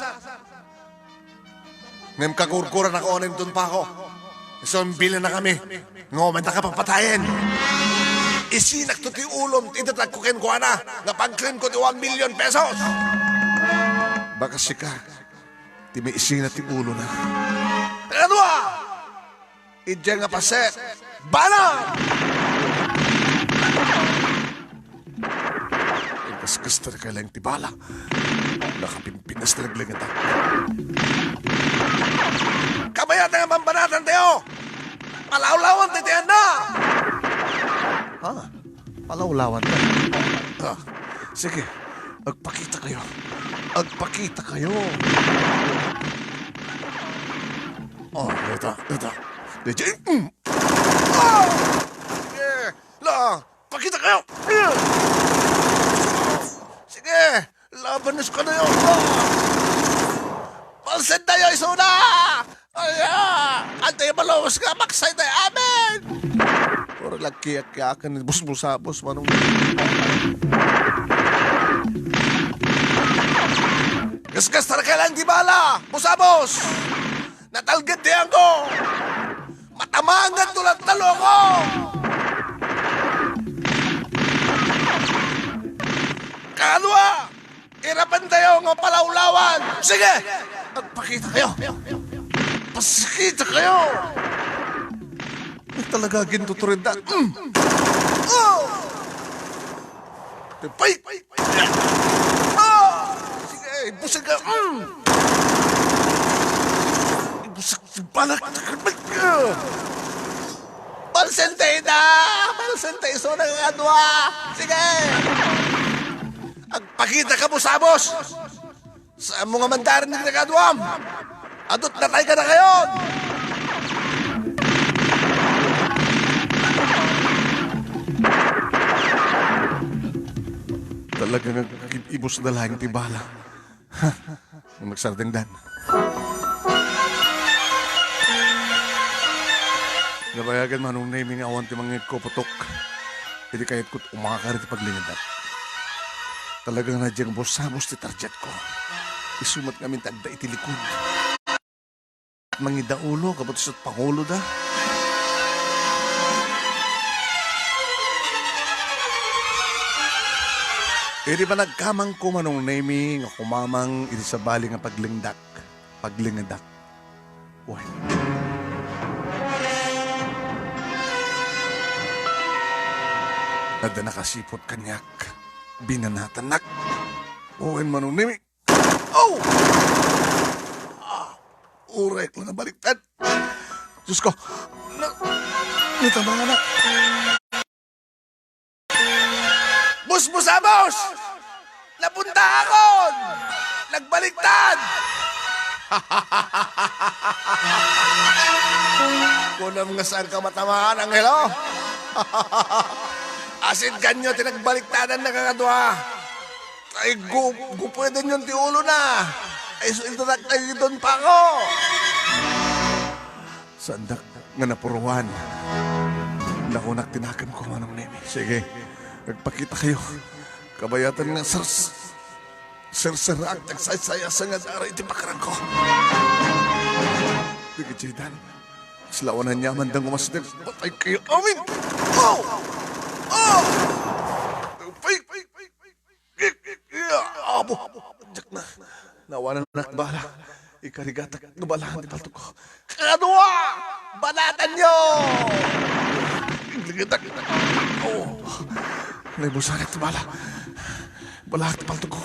Ngem kakurkuran ako, anim ton pa ako. Isu, imbilan na kami. Nga uman ta kapapatayen. Isinak to ti ulom, idatag ko kenkuana, nga pagkrim ko ti one million pesos. Baka sika, ti may isina ti ulo na. Kadua! Idiay nga paset, bala! Igasgas ta kay laeng ti bala. Nakapimpinas ti naglengedak. Kabayatan nga bambanatan tayo! Palawlawan ti tiyan na! Ha? Palawlawan ka? Ah, sige. Agpakita kayo. Agpakita kayo. Oh, ito, ito. Di, di, mm. Ah! Sige. La, pakita kayo. Sige. Laban na sa kanayo. Pansin tayo, isuna! Ay, ah! Antay maluwas nga maksay tayo. Amen! Puro lagkiyak-kiyakan ni Bus Busabos, manong. Gasgas talaga lang di bala! Busabos! Natalged di ako! Matamangan to lang talo ako! Kadua! Irapan tayo nga palawlawan! Sige! Magpakita kayo! Pasikita kayo! Ay, talaga, gintuturinda. Mm! Oh! Pay! Ah! Sige, busag ka. Mm! Busag, balak. Balsentay na! Balsentay, so nang adwa! Sige! Agpakita ka, busabos! Saan mo nga mandarin ni nagaduam? Adut na tayo ka na kayon! Talaga nga ibus na lang ti bala. Ha? Ang nagsardengdan. Nabayagan manong Nemi nga awan ti mangngegko putok. Idi kayatko't umakar iti paglingedak. Talaga nga nadyang busabos ti targetko. Isu met ngamin ti agda iti likud. Mangidaulo, kabut isu ti panguloda. Idi panagkamangko manong Nemi nga kumamang iti sabali nga paglingdak, paglingedak. Wen. Adda nakasiput kaniak, binanatannak. Wen manong Nemi. Oh! Ah, uray ko nabaliktad. Diyos ko, na, natamangan na. Busbusabos! Napunta akon! Nagbaliktad! Kunam nga saan ka matamaan, Angelo? Asid kanyo ti nagbaliktadan na kakadua. Ay, gu-, gupuedan yon ti ulo na. Ay, so, ito na, ay, ito pa ako. Saandak nga napuruan. Nakunak ti nakemko, Manong Nemi. Sige, agpakita kayo. Kabayatan nga sers-, serseraak ti agsaysayasan nga dara iti pakarangko. Dagiti Jaydan, silawanan niya man dang umas, patay kayo. Amin! Oh! Oh! Pay! Abo! Diak na. Nawanan ak bala. Ikarigatak nga balahan ti paltogko. Kadua! Banatan yo! Ingligitak. Oh! Naibusanak ti bala. Balahan ti paltogko.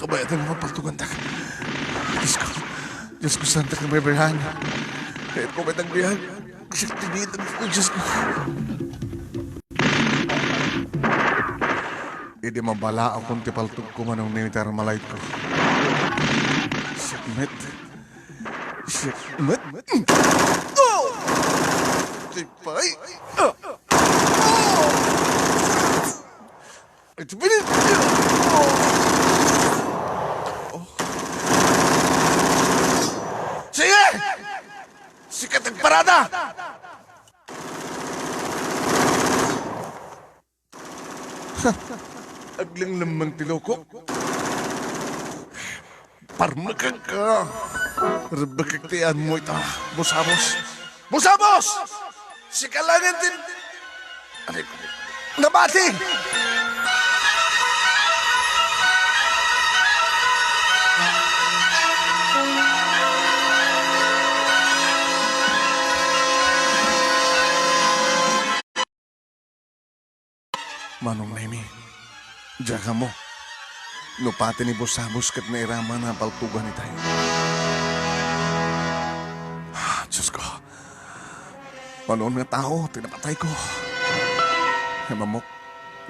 Kabayatan nga mapaltugantak. Diyos ko. Diyos ko, saan ta kami baybayan? Kayat ko may tagbihan. Siak ti biit, Diyos ko. Idi mabalaakon ti paltogko, Manong Nemi, ti Armalite ko. Siak met. Siak met. Oh! Tipay. Ah! Oh! Ito, bilis! Oh! Oh! Sika ti agparada! Aglenglemmeng ti lukok. Parmekek ka. Rebbekek ti ammo ita. Busabos. Busabos! Sika laeng ti, aray ko. Nabati! Manong Nemi, diak ammo no pati ni Busabos ket nairaman a paltugan itay. Ah, Diosko, mano nga tao ti napatayko? Ngem ammok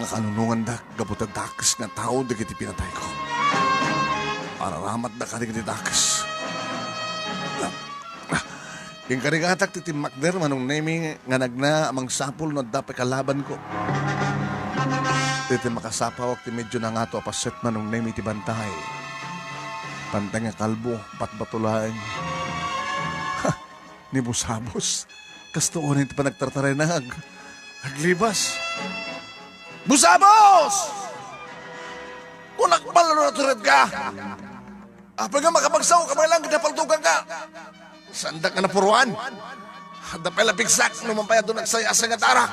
nga kanunongandak gapu ta dakes nga tao dagiti pinatayko. Pararamatda kadagiti dakes. Inkarigatak ti timmakder, Manong Nemi, nga nagna a mangsapul no adda pay kalabanko. Iti makasapawak ti medyo nangato a paset, Manong Nemi, ti bantay. Bantay nga kalbo, batbato laeng. Ha! Ni Busabos. Kastoy unay ti panagtartarenag. Aglibas. Busabos! Kunak pala no natured ka! Apay nga makapagsaoka man lang ket napaltuganka? Saandak nga napuruan. Adda pay la pigsak no man pay adu nagsayasay nga darak.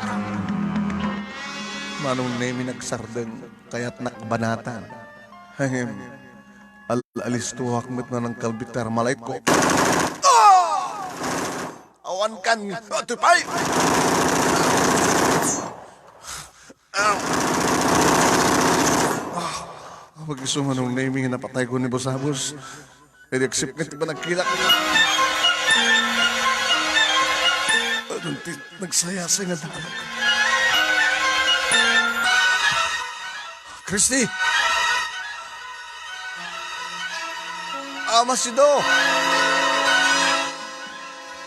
Manong Nemi, nagsardeng, kayatnak banatan. Ngem, al-, alistuak met no nangkalbit ti armalaitko. Ah! Awan kan, ah, ti pay! Ah! Ah! Apay isu, Manong Nemi, nga napatayko ni Busabos. Idi agsipnget ti panagkilak. Adun ti nagsayasay nga darak. Christy! Ama Sido!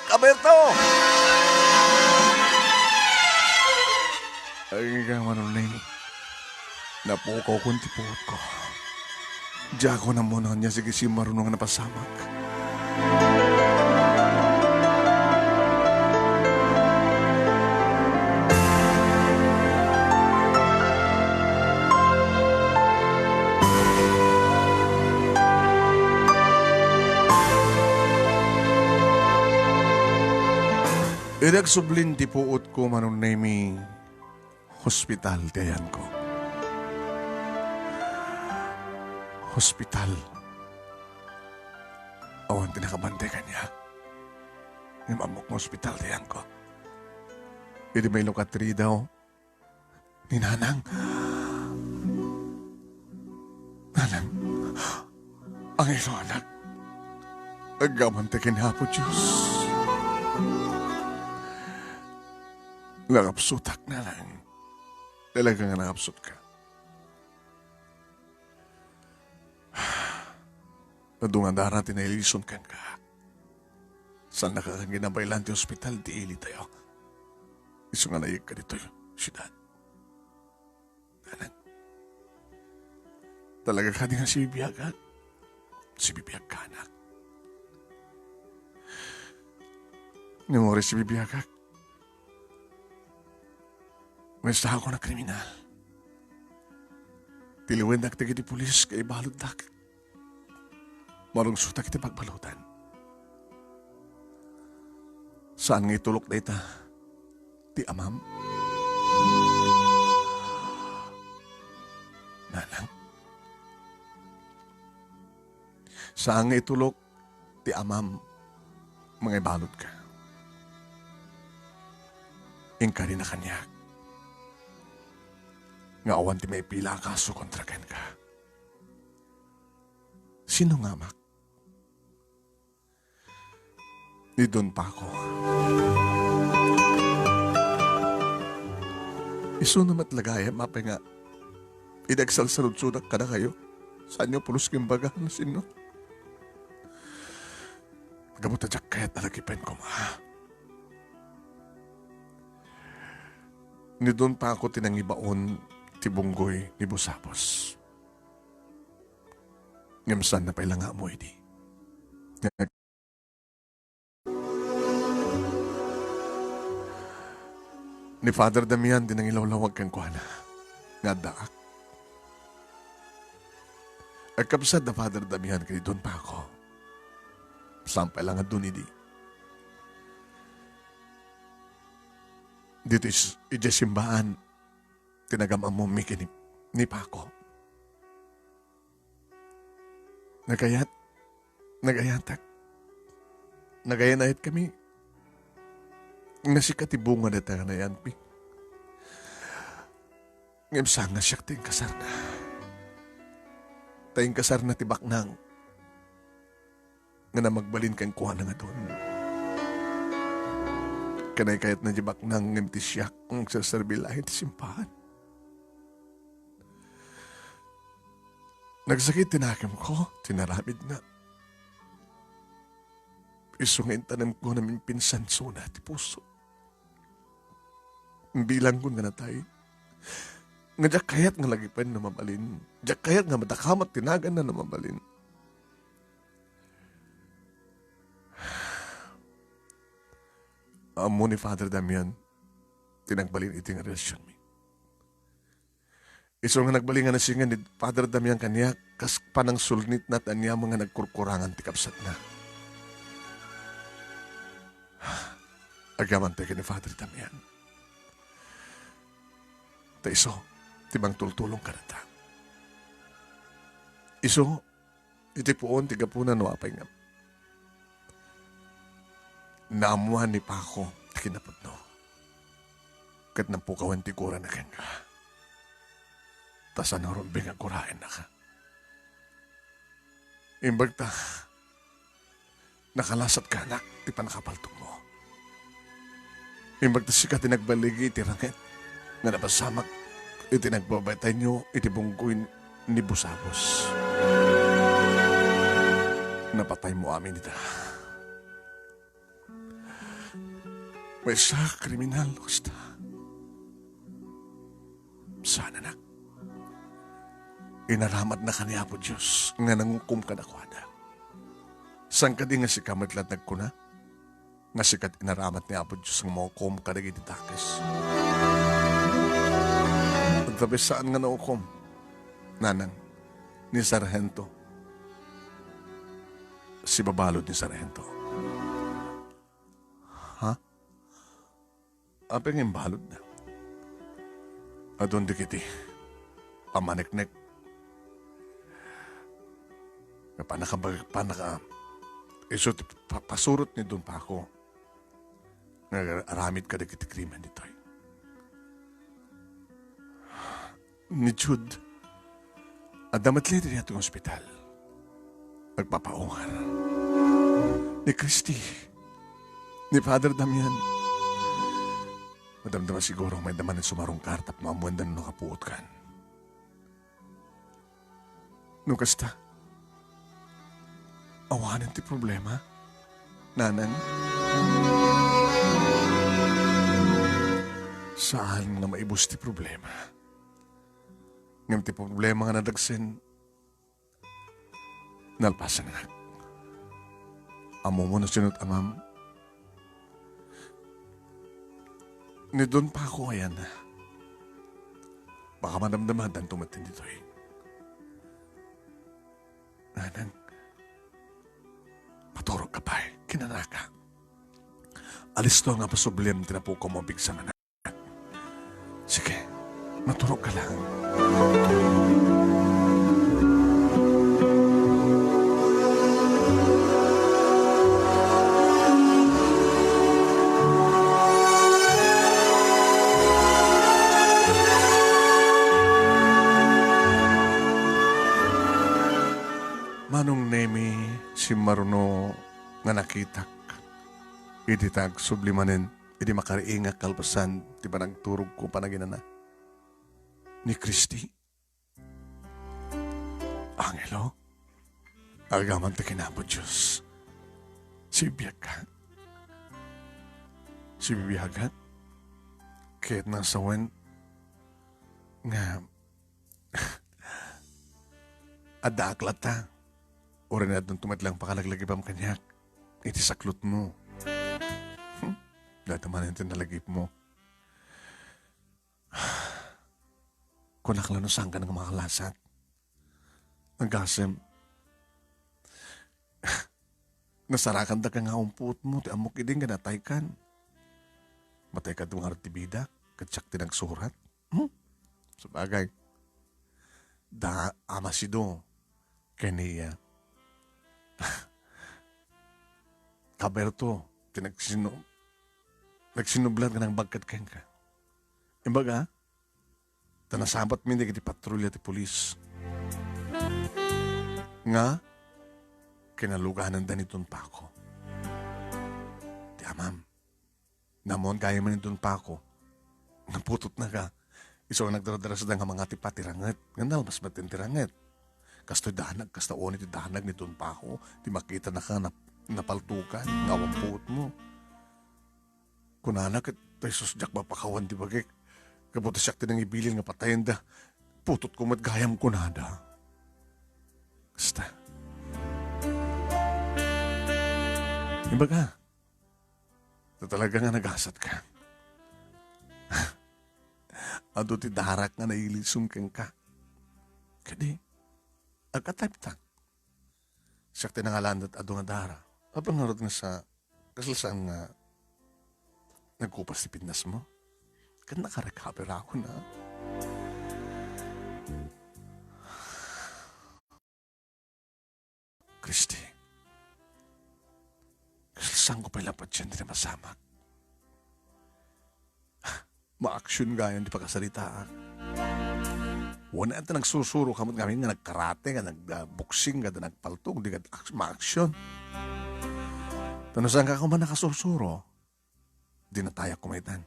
Kaberto! Ay, nga, Manong Nemi. Napukawkon ti puotko. Diakon ammo no ania ti simmaruno nga napasamak. Idi agsublin ti puotko, Manong Nemi, hospital ti ayanko. Hospital. Awan ti nakabantay kaniak. Ngem ammok nga hospital ti ayanko. Idi mailok a ti ridaw, ni Nanang. Nanang, angaylo, anak. Aggamanti ken Apo Dios. Nakapsutak, Nanang. Talaga nga nakapsutka. Adu nga dara ti nailison kenka. Saannaka nga nabaylan ti ospital ti ilitayo. Isu nga naiyegka ditoy siudad. Anak. Talaga kadi nga sibibiagak? Sibibiagka, anak. Ngem uray sibibiagak, maestrakon a kriminal. Tiliwendak dagiti pulis ket ibaluddak. Marungsotak iti pagbaludan. Saan nga itulok dayta ti amam? Nanang, saan nga itulok ti amam, mangaibaludka. Inkarina kaniak nga awan ti maipila a kaso kontra kenka. Sino nga amak? Ni Don Paco. Isuna met la gayam, apay nga idi agsalsaludsodak kadakayo, saanyo pulos nga imbaga no sino. Gapu ta diak kayat a lagipen koma. Ni Don Paco ti nangibaon ti bunggoy ni Busabos. Ngem saanna pay la nga ammo idi. Nga Ni Father Damian ti nangilawlawag kenkuana nga addaak. Agkabsat da Father Damian ken ni Don Paco. Saan pay la nga adun idi. Ditoy s-, idiay simbaan, ti nagam-ammom mi ken ni, ni Paco. Nagayat, nagayatak. Nagayan-ayatkami. Nga sika ti bunga dayta nga nayanpi. Ngem saan nga siak ti inkasarna. Ta inkasarna ti baknang nga namagbalin kenkuana nga adun. Kanaykayatna ti baknang ngem ti siak nga agserserbi laeng ti simbaan. Nagsakit ti nakemko, ti naramidna. Isu nga intanemko nga naminpinsansona ti puso. Bilangko nga natay. Nga diak kayat nga lagipen no mabalin. Diak kayat nga madakamat ti naganna no mabalin. Ammo ni Father Damian, ti nagbalin iti nga relasionmi. Isu nga nagbalin nga nasingan ni Father Damian kaniak, kas panangsulnitna ti aniaman nga nagkurkurangan ti kabsatna. Agyamanak ken ni Father Damian. Ta isu ti mangtultulong kadata. Isu iti puon ti gapuna no apay nga naammoan ni Paco ti kinapudno. Ket napukawen ti gurana kenka. Ta saan a rumbeng a guraennaka. Imbag ta, nakalasatka, anak, ti pannakapaltogmo. Imbag ta sika ti nagbaligi iti ranget nga napasamak iti nagbabaytayyo iti bunggoy ni Busabos. Napataymo amin ita. Maysa a kriminal no kasta. Saan, anak. Inaramatnaka ni Apo Dios nga nangukom kadakuada. Saan kadi nga sika met la ti nagkuna nga sika ti inaramat ni Apo Dios nga mangukom kadagiti dakes? Ket saan nga naukom, nanang, ni Sargento. Sibabalud ni Sargento. Ha? Apay nga imbaludna? Adun dagiti pammaneknek nga pannakabag-, pannaka-, isu ti pa-, pasurot ni Don Paco nga aramid kadagiti krimen ditoy. Ni Jude, adda met laeng ditoy nga ospital. Agpapaungar. Ni Christy. Ni Father Damian. Madamdama siguro nga mayat manen sumarungkar tapno ammoenda no nakapuotkan. No kasta, awanen ti problema, nanang. Saan nga maibus ti problema. Ngem ti problema nga nadagsen, nalpasennak. Ammomo no sino ti amam? Ni Don Paco, ayan. Baka madamdamadanto met ditoy. Nanang, maturogka pay, kinanaka. Alisto nga pasublem ti napukawmo a pigsa, anak. Sige, maturogka lang. Manong Nemi, simmaruno nga nakitak iti ta agsubli manen idi makariingak kalpasan ti panagturogko panaginana. Ni Christy, Angelo, agamanta ken Apo Dios. Sibibiagka. Sibibiagak. Ket nasawen nga addaak latta. Uray addanto met lang pakalaglagipam kaniak iti saklotmo. Hmm? Dayta manen ti nalagipmo. Kunak la no saanka nga makalasat. Agasem, nasarakandaka nga awan puotmo ti ammok idi nga nataykan. Matay kadi ngarud ti bidak, ket siak ti nagsurat. Hmm? Sabagay, da, Ama Sido, ken ni, ah, Kaberto, ti nagsinu-, nagsinublat nga nangbagkat kenka. Imbaga, ta nasabatmi dagiti patrulla ti pulis nga kinalugananda ni Don Paco. Ti amam, naammoan gayam ni Don Paco nga putotna ka. Isu nga nagdardarasda nga mangatipa ti ranget, nga nalmas met ti ranget. Kastoy danag, kasta uni ti danag ni Don Paco, ti makitanaka nap-, napaltukan, nga awan puotmo. Kunana ket, "Ay sus, diak mapakawan ti bagik. Gapu ta siak ti nangibilin nga patayenda. Putotko met gayam," kunada. Kasta. Imbaga, ta talaga nga nagasatka. Adu ti darak nga nailisong kenka. Kadi, agkatayptan. Siak ti nangalanad adu nga dara. Apay ngarud nga sa-, kasla saan nga nagkupas ti pinnasmo? Ket nakarecover ako na. Christy, kasla saanko pay la patien ti masamak? Maaksyon gayam ti pakasaritaak. Wen, ania ti nagsursuro ka met ngamin nga nagkarate, nga nag-, ah, boxing, nga nagpaltog, di ka aks-, maaksyon. Ta no saanka koma nakasursuro, di natayak koma itan.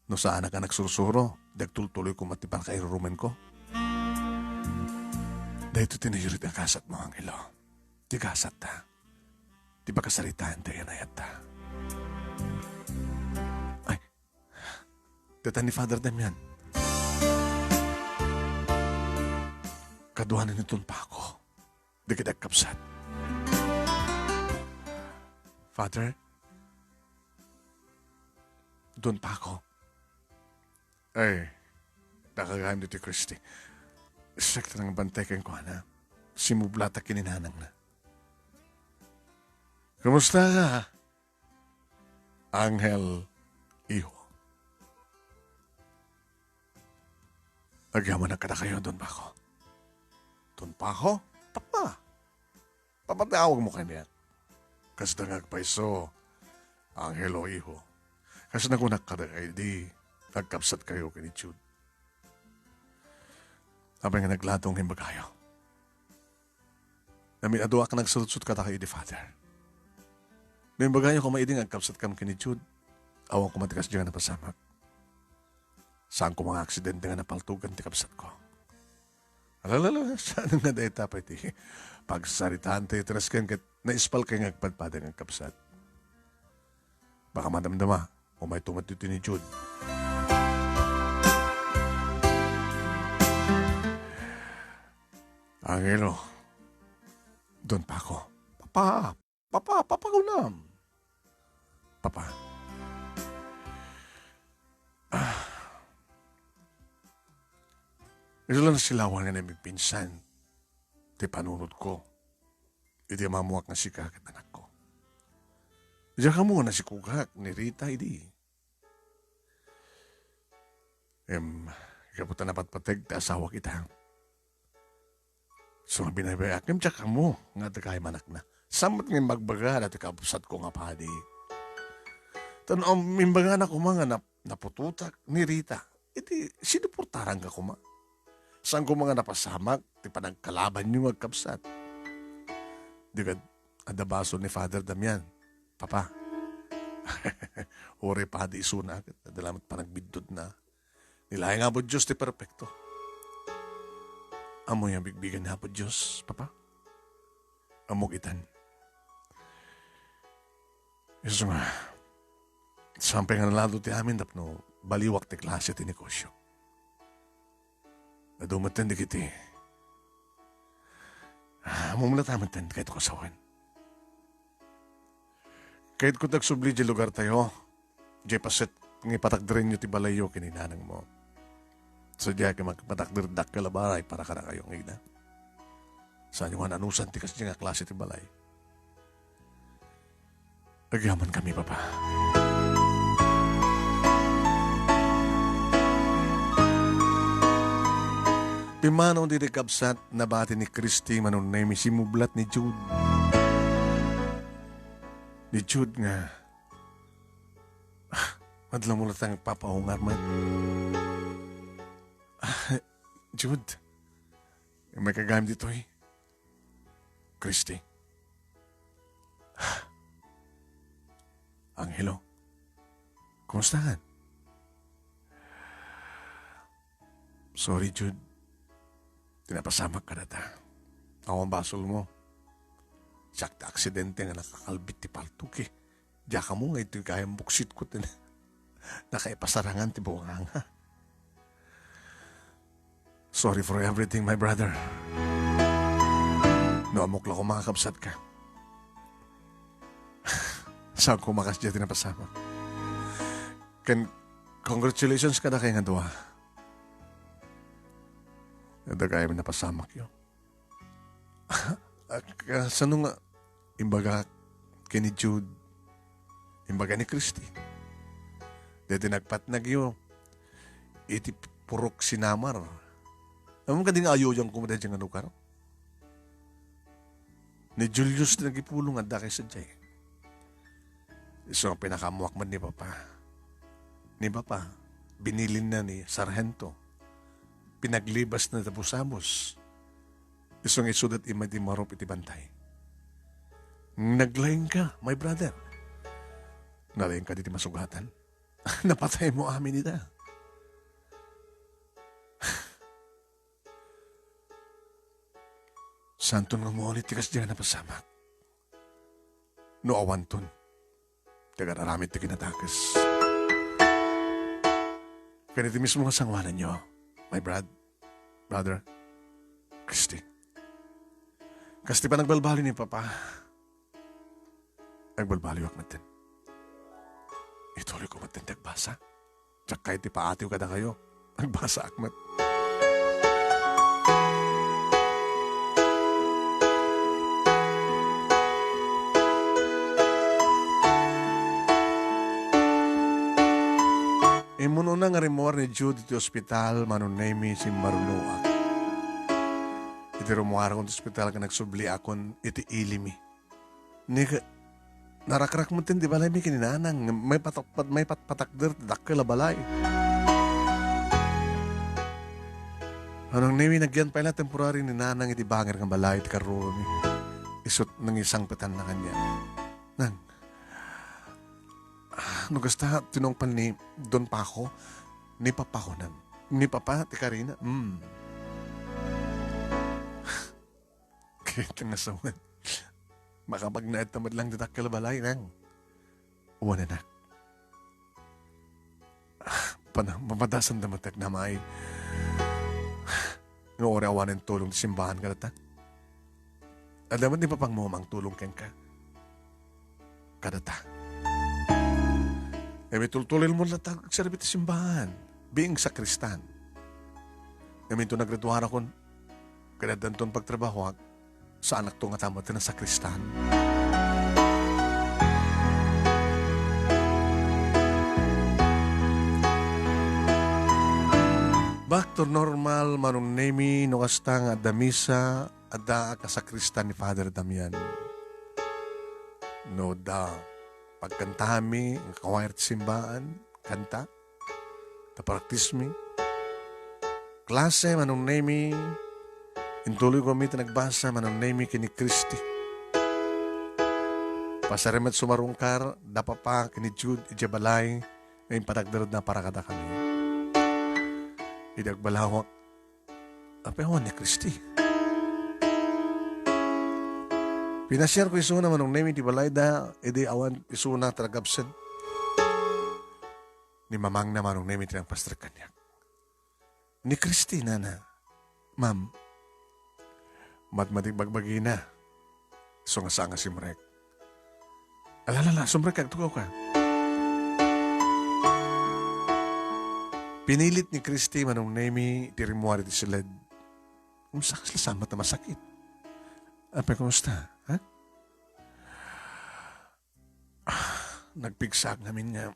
No saanak a nagsursuro, di agtultuloy koma ti pannakairurumenko. Daytoy ti nairit a gasatmo, Angelo. Ti gasatta. Ti pakasaritaan ti anayatta. Ay, dayta ni Father Damian. Kaduanan ni Don Paco. Dagiti agkabsat. Father, Don Paco. Ay, dakagayam ditoy Christy. Siak ti nangbantay kenkuana. Simublatak ken ni nanangna. Kumusta ka? Angel, iho. Agyamanak kadakayo, Don Paco. Don Paco? Papa! Papa ti awagmo kaniak. Kasda nga agpayso, Angel o iho. Kas nakunak kadakayo idi, agkabsatkayo ken ni Jude. Apay nga nagladong nga imbagayo? Amin a duak a nagsurutsot kadakayo idi, Father. No imbagayo koma idi nga agkabsatkam ken ni Jude, awan koma ti kasdiay nga napasamak. Saan koma nga aksidente nga napaltugan ti kabsatko. Alalala, saan nga dayta pay ti pagsaritaan tayo ti nasken ket naispalkay nga agpadpada nga agkabsat. Baka madamdama, umayto met ditoy ni Jude. Angelo, Don Paco. Papa, papa, papa, kunam. Papa. Ah. Isu la nasilawan nga namipinsan ti panunotko. Iti ammoak nga sika ket anakko. Diak ammo nga nasikogak ni Rita idi. Em, gapu ta napatpateg ti asawak ita. So, nga binaybay-ak, ngem diak ammo nga adda kaymanakna. Saan met nga imbagbaga dati kabsatko nga padi? Tan, um, imbagana koma nga nap-, naputotak ni Rita. Iti, sinuportaranka koma. Saan koma nga napasamak ti panagkalabanyo nga agkabsat? Di kad-, adda basol ni Father Damian. Papa. Uray padi isuna, ket adda lamet panagbiddutna. Ni laeng Apo Dios ti perpekto. Ammoyo a bigbigen ni Apo Dios, Papa. Ammok itan. Isu nga, saan pay nga nalado ti amin tapno baliwak ti klase ti negosyo. Adu metten dagiti, ah, ammom latta metten, kayatko a sawen. Kayatko ti agsubli diay lugartayo, diay paset nga ipatagderenyo ti balayyo ken ni nanangmo. Sadiay nga mangpatakder dakkel a balay para kadakayo nga ina. Saanyo nga anusan ti kasdiay nga klase ti balay. Agyamankami, Papa. Pimmanaw ditoy, kabsat, nabati ni Christy, Manong Nemi, simmublat ni Jude. Ni Jude nga, ah, madla mo latang papaungar man. Ah, Jude, may kagayam ditoy. Christy. Angelo, kumusta kan? Sorry, Jude. Ti napasamak kadata. Awan basol mo. Siak ti aksidente nga nakakalbit ti paltok, eh. Diak ammo nga itoy gayam buksitkot ti nakaipasarangan ti bunganga. Sorry for everything, my brother. No ammok la koma nga kabsatka. Saan ko makasdiay ti napasamak. Ken congratulations kadakayo nga dua. Dagayam napasamakyo. Ak-, ah, sano nga imbagak ken ni Jude, imbaga ni Christy? Daytoy nagpatnagyo iti purok sinamar. Ammom kadi nga ayoyang koma daydiay nga lugar? Ni Julius ti nagipulong, adda kay sadiay. Isu nga pinakaammoak met ni Papa. Ni Papa, binilinna ni Sargento. Pinaglibasna ti abus-abus. Isu nga isudat immay ti marup iti bantay. Naglaingka, my brother. Nalaingka ditoy masugatan. Napataymo amin ida. Saanton nga umuli ti kasdiay nga napasamak. No awanton, ti agar-aramid ti kinadakes. Ken iti mismo nga sangoananyo, my brad-, brother, Christy. Kas ti panagbalbaliw ni Papa, agbalbaliwak metten. Ituloyko metten ti agbasa. Diak kayat ti paatiw kadakayo. Agbasaak met. Immunona nga rimmuar ni Jude iti ospital, Manong Nemi, simmarunoak. Iti rummuarakon ti ospital ket nagsubliakon iti ilimi. Ni, narakrak metten ti balaymi ken ni Nanang, maipatak-, maipatpatakder ti dakkel a balay. Manong Nemi, nagyan pay la temporary ni Nanang iti bangir nga balay ti karruami. Isut' nangisangpetanna kaniak. Nang, ah, no kasta, tinungpal ni Don Paco, ni Papako, Nang. Ni Papa, ti karina. Mm. Ket nga sawen, makapagnaedta met lang ti dakkel a balay, Nang. Wen, anak. Pana-, mapadasanda met ti agnamay. Nga uray awanen tulong ti simbahan kadata. Adda met ni Papangmo a mangtulong kenka. Kadata. Ngem itultuloymo latta agserbi ti simbahan. Being sakristan. Ngem inton nagriduarakon, ket addanton pagtrabahoak, saanakto nga tameten a sakristan. Back to normal, Manong Nemi, no kasta nga adda misa, addaak a sakristan ni Father Damian. No adda pagkantaanmi nga choir ti simbaan, kanta, ta practice mi. Klase, Manong Nemi, intuloyko met ti nagbasa, Manong Nemi, ken ni Christy. Pasar met sumarungkar, da Papa ken ni Jude, idiay balay, nga impadagdagna para kadakami. Idi agbalawak, apay awan ni Christy? Pinasiarko isuna, Manong Nemi, ti balayda, idi awan isuna ti nag-absent. Ni mamangna, Manong Nemi, ti nagpastrek kaniak. Ni Christy, nana. Ma'am, matmatik bagbagina. Isu nga saan nga simrek. Ala, ala, ala, sumrek ka, agtugaw ka. Pinilit ni Christy, Manong Nemi, ti rimmuar iti siled. Kumusta, kasla saan met a masakit? Apay, kumusta? Ha? Nagpigsaak ngamin nga.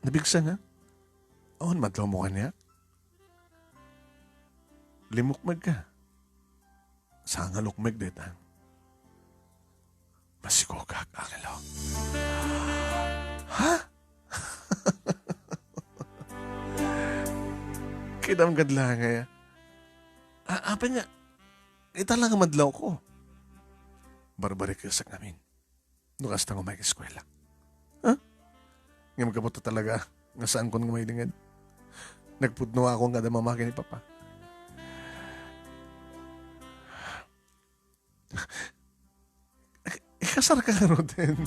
Nagpigsa nga? Awan madlawmo kaniak? Limukmeg ka. Saan nga lukmeg dayta? Masikogak, Angelo. Ha? Kidam gad la nga ya. A-, apay nga, ita la nga madlawko. Barbarikesak ngamin. No kasta nga umayka eskuela. Ha? Ngem gapu ta talaga nga saankon nga mailinged. Nagpudno ako nga adda mama ken ni papa. Ikasarka ngaruden.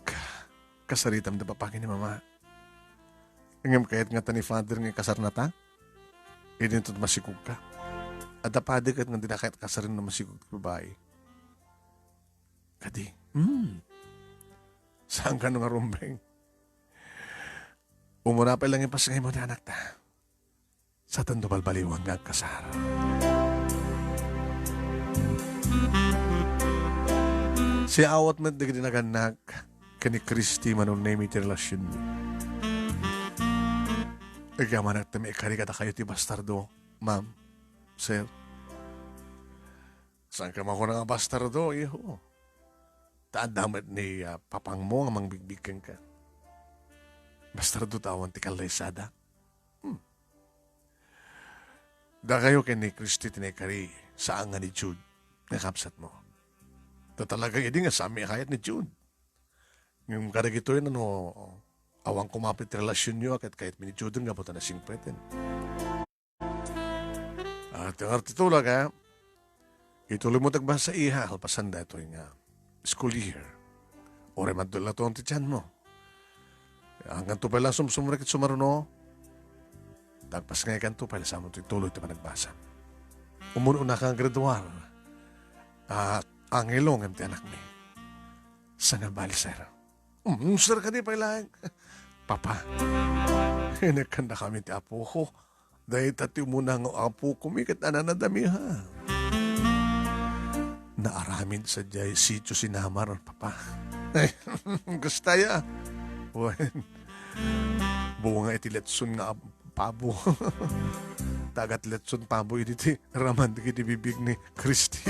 Ka-, kasaritam da papa ken ni mama. Ngem kayat ngata ni Father nga ikasarnata? Idinto masikogka. Adda padi ket nga dina kayat kasaren no masikog ti babai. Kadi, hmm. Saan ka no nga rumbeng? Umuna pay lang ipasngaymo ti anakta. Saan ti balbaliwan nga agkasar. Siawat met dagiti nagannak ken ni Christy, Manong Nemi, ti relasionmi. Agyamanak ti maikari kadakayo ti bastardo, ma'am, sir. Saan ka makuna nga bastardo, iho? Ta adda met ni, ah, papangmo nga mangbigbig kenka. Bastardo ta awan ti kallaysada. Hmm. Dakayo ken ni Christy ti naikari, saan nga ni Jude nga kabsatmo. Ta talaga idi nga saan mi kayat ni Jude. Ngem kadagitoy no awan koma pay ti relasionyo a ket kayatmi ni Jude gapu ta nasingpeten. Ah, ti ngarud ti tulak, ah. Ituloy mo ti agbasa, iha, kalpasan daytoy nga school year. Uray madulatuan ti tianmo. Angganto pay la sumsumrek iti sumaruno. Tagpasngaykanto pay la saan mo ti ituloy ti panagbasa. Umun-una ka nga graduar. Ah, Angelo ngem ti anakmi. Saan nga bali, sir? Mm, sir, kadi pay laeng. Papa, inekkandakami ti apoko. Dayta ti umuna nga apokomi ket ananadami, ha. Naaramid sadiay sitio Sinamar, Papa. Ay, kasta ya. Wen, bunga iti letson nga ap-, pabo. Tagat letson pabo idi ti raman dagiti bibig ni Christy.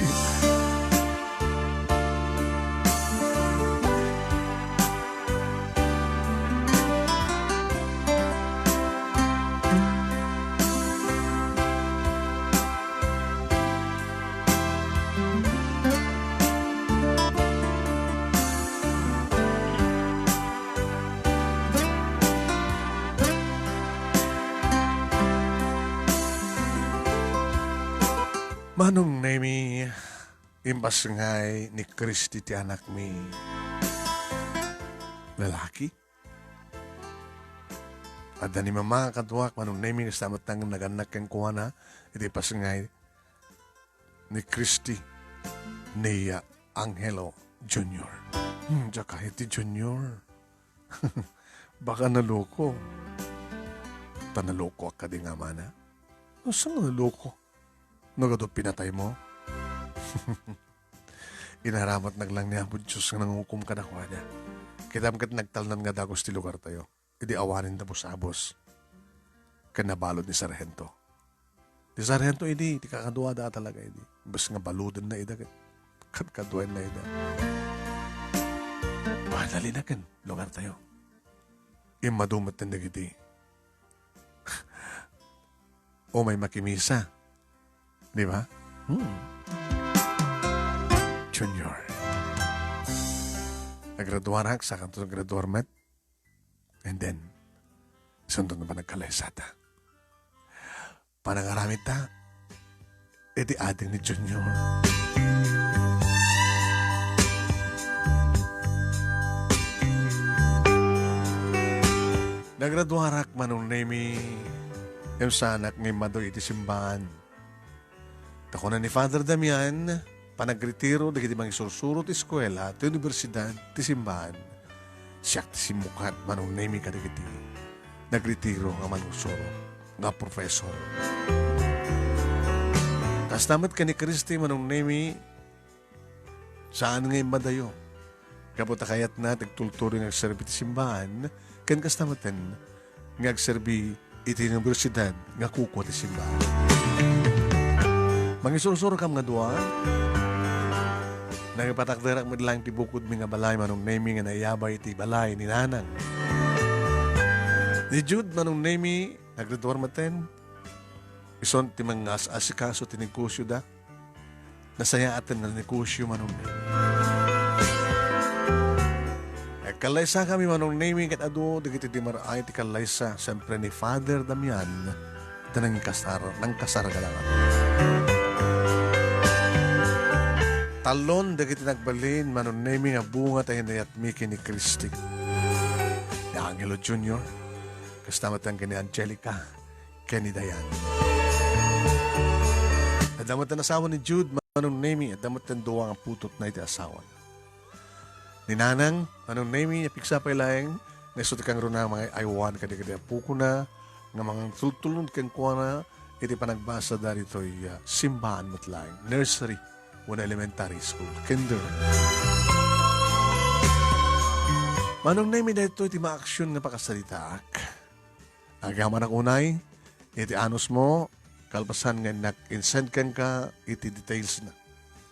Manong Nemi, impasngay ni Christy ti anakmi. Lalaki? Adda ni mama kaduak, Manong Nemi, kasta met nga nagannak kenkuana iti pasngay ni Christy, ni, ah, Angelo Junior. Hmm, diak kayat ti Junior. Baka naloko. Ta nalokoak kadi nga amana? Asa nga naloko? No kadu pinataymo? Inaramutnak lang ni Apo Dios nga nangukom kadakuada. Kitam ket nagtalnan nga dagus ti lugartayo. Idi awanen da busabos ken nabalud ni Sargento. Ni Sargento idi, ti kakaduada talaga idi. Bes nga baludenna ida ket kadkaduaenna ida. Madalina ken lugartayo. Immadu met dagiti umay makimisa. Di ba? Hmm. Junior. Nagraduarak, sakanto nagraduar met. And then, isunto na panagkalaysata. Panangaramidta iti ading ni Junior. Nagraduarak, Manong Nemi, ngem saanak nga immadu iti simbaan. Ta kuna ni Father Damian, panagritiro dagiti mangisursuro ti eskuela ti Universidad ti Simbaan. siak ti simmukat, Manong Nemi, kadagiti nagretiro nga manungsuro, nga professor. Kasta met ken ni Christy, Manong Nemi, saan nga immadayo. Gapu ta kayatna ti agtultuloy nga agserbi ti simbaan, ken kasta metten nga agserbi iti universidad nga kukua ti simbaan. Mangisursuroam nga dua, nangipatakderak met laeng ti bukodmi nga balay, Manong Nemi, nga naiyabay iti balay ni Nanang. Ni Jude, Manong Nemi, nagreduar metten. Isun ti mangas-asikaso ti negosioda. Nasayaaten nga negosio, Manong Nemi. Agkallaysakami, Manong Nemi, ket adu dagiti di mar-ay ti kallaysa, siempre ni Father Damian, ta nangikasar-, nangkasarga laeng. Tallon dagiti nagbalin, Manong Nemi, nga bunga ta inayatmi ken ni Christy. Ni Angelo Junior, kasta met ken ni Angelica, ken ni Dayan. Adda met ti asawa ni Jude, Manong Nemi, adda met ti dua nga putotna iti asawana. Ni Nanang, Manong Nemi, napigsa pay laeng, nga isu ti kangruna nga mangay-aywan kadagiti apokona, nga mangtultulon kenkuana iti panagbasa ditoy, ah, simbaan met laeng, nursery, wenno elementary school, kinder. Manong Nemi, daytoy ti maaksion nga pakasaritaak. Agyamanak unay iti anusmo, kalpasan nga innak insend kenka iti detailsna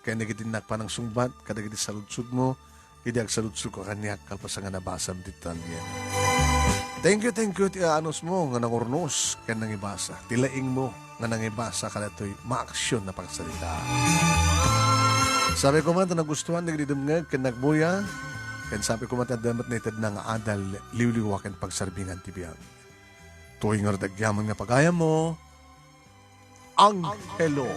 ken dagiti innak panangsungbat kadagiti saludsodmo idi agsaludsodka kaniak kalpasan nga nabasam ti detalye. Thank you, thank you iti anusmo nga nangurnos ken nangibasa. Ti laingmo nga nangibasa kadaytoy maaksion a pakasarita. Sapay koma ta nagustuan dagiti dumngeg ken nagbuya, ken sapay koma ta adda met naitedna nga adal, liwliwa ken pagsarbingan ti biag. Toy ngarud agyaman nga pagayammo, Angelo.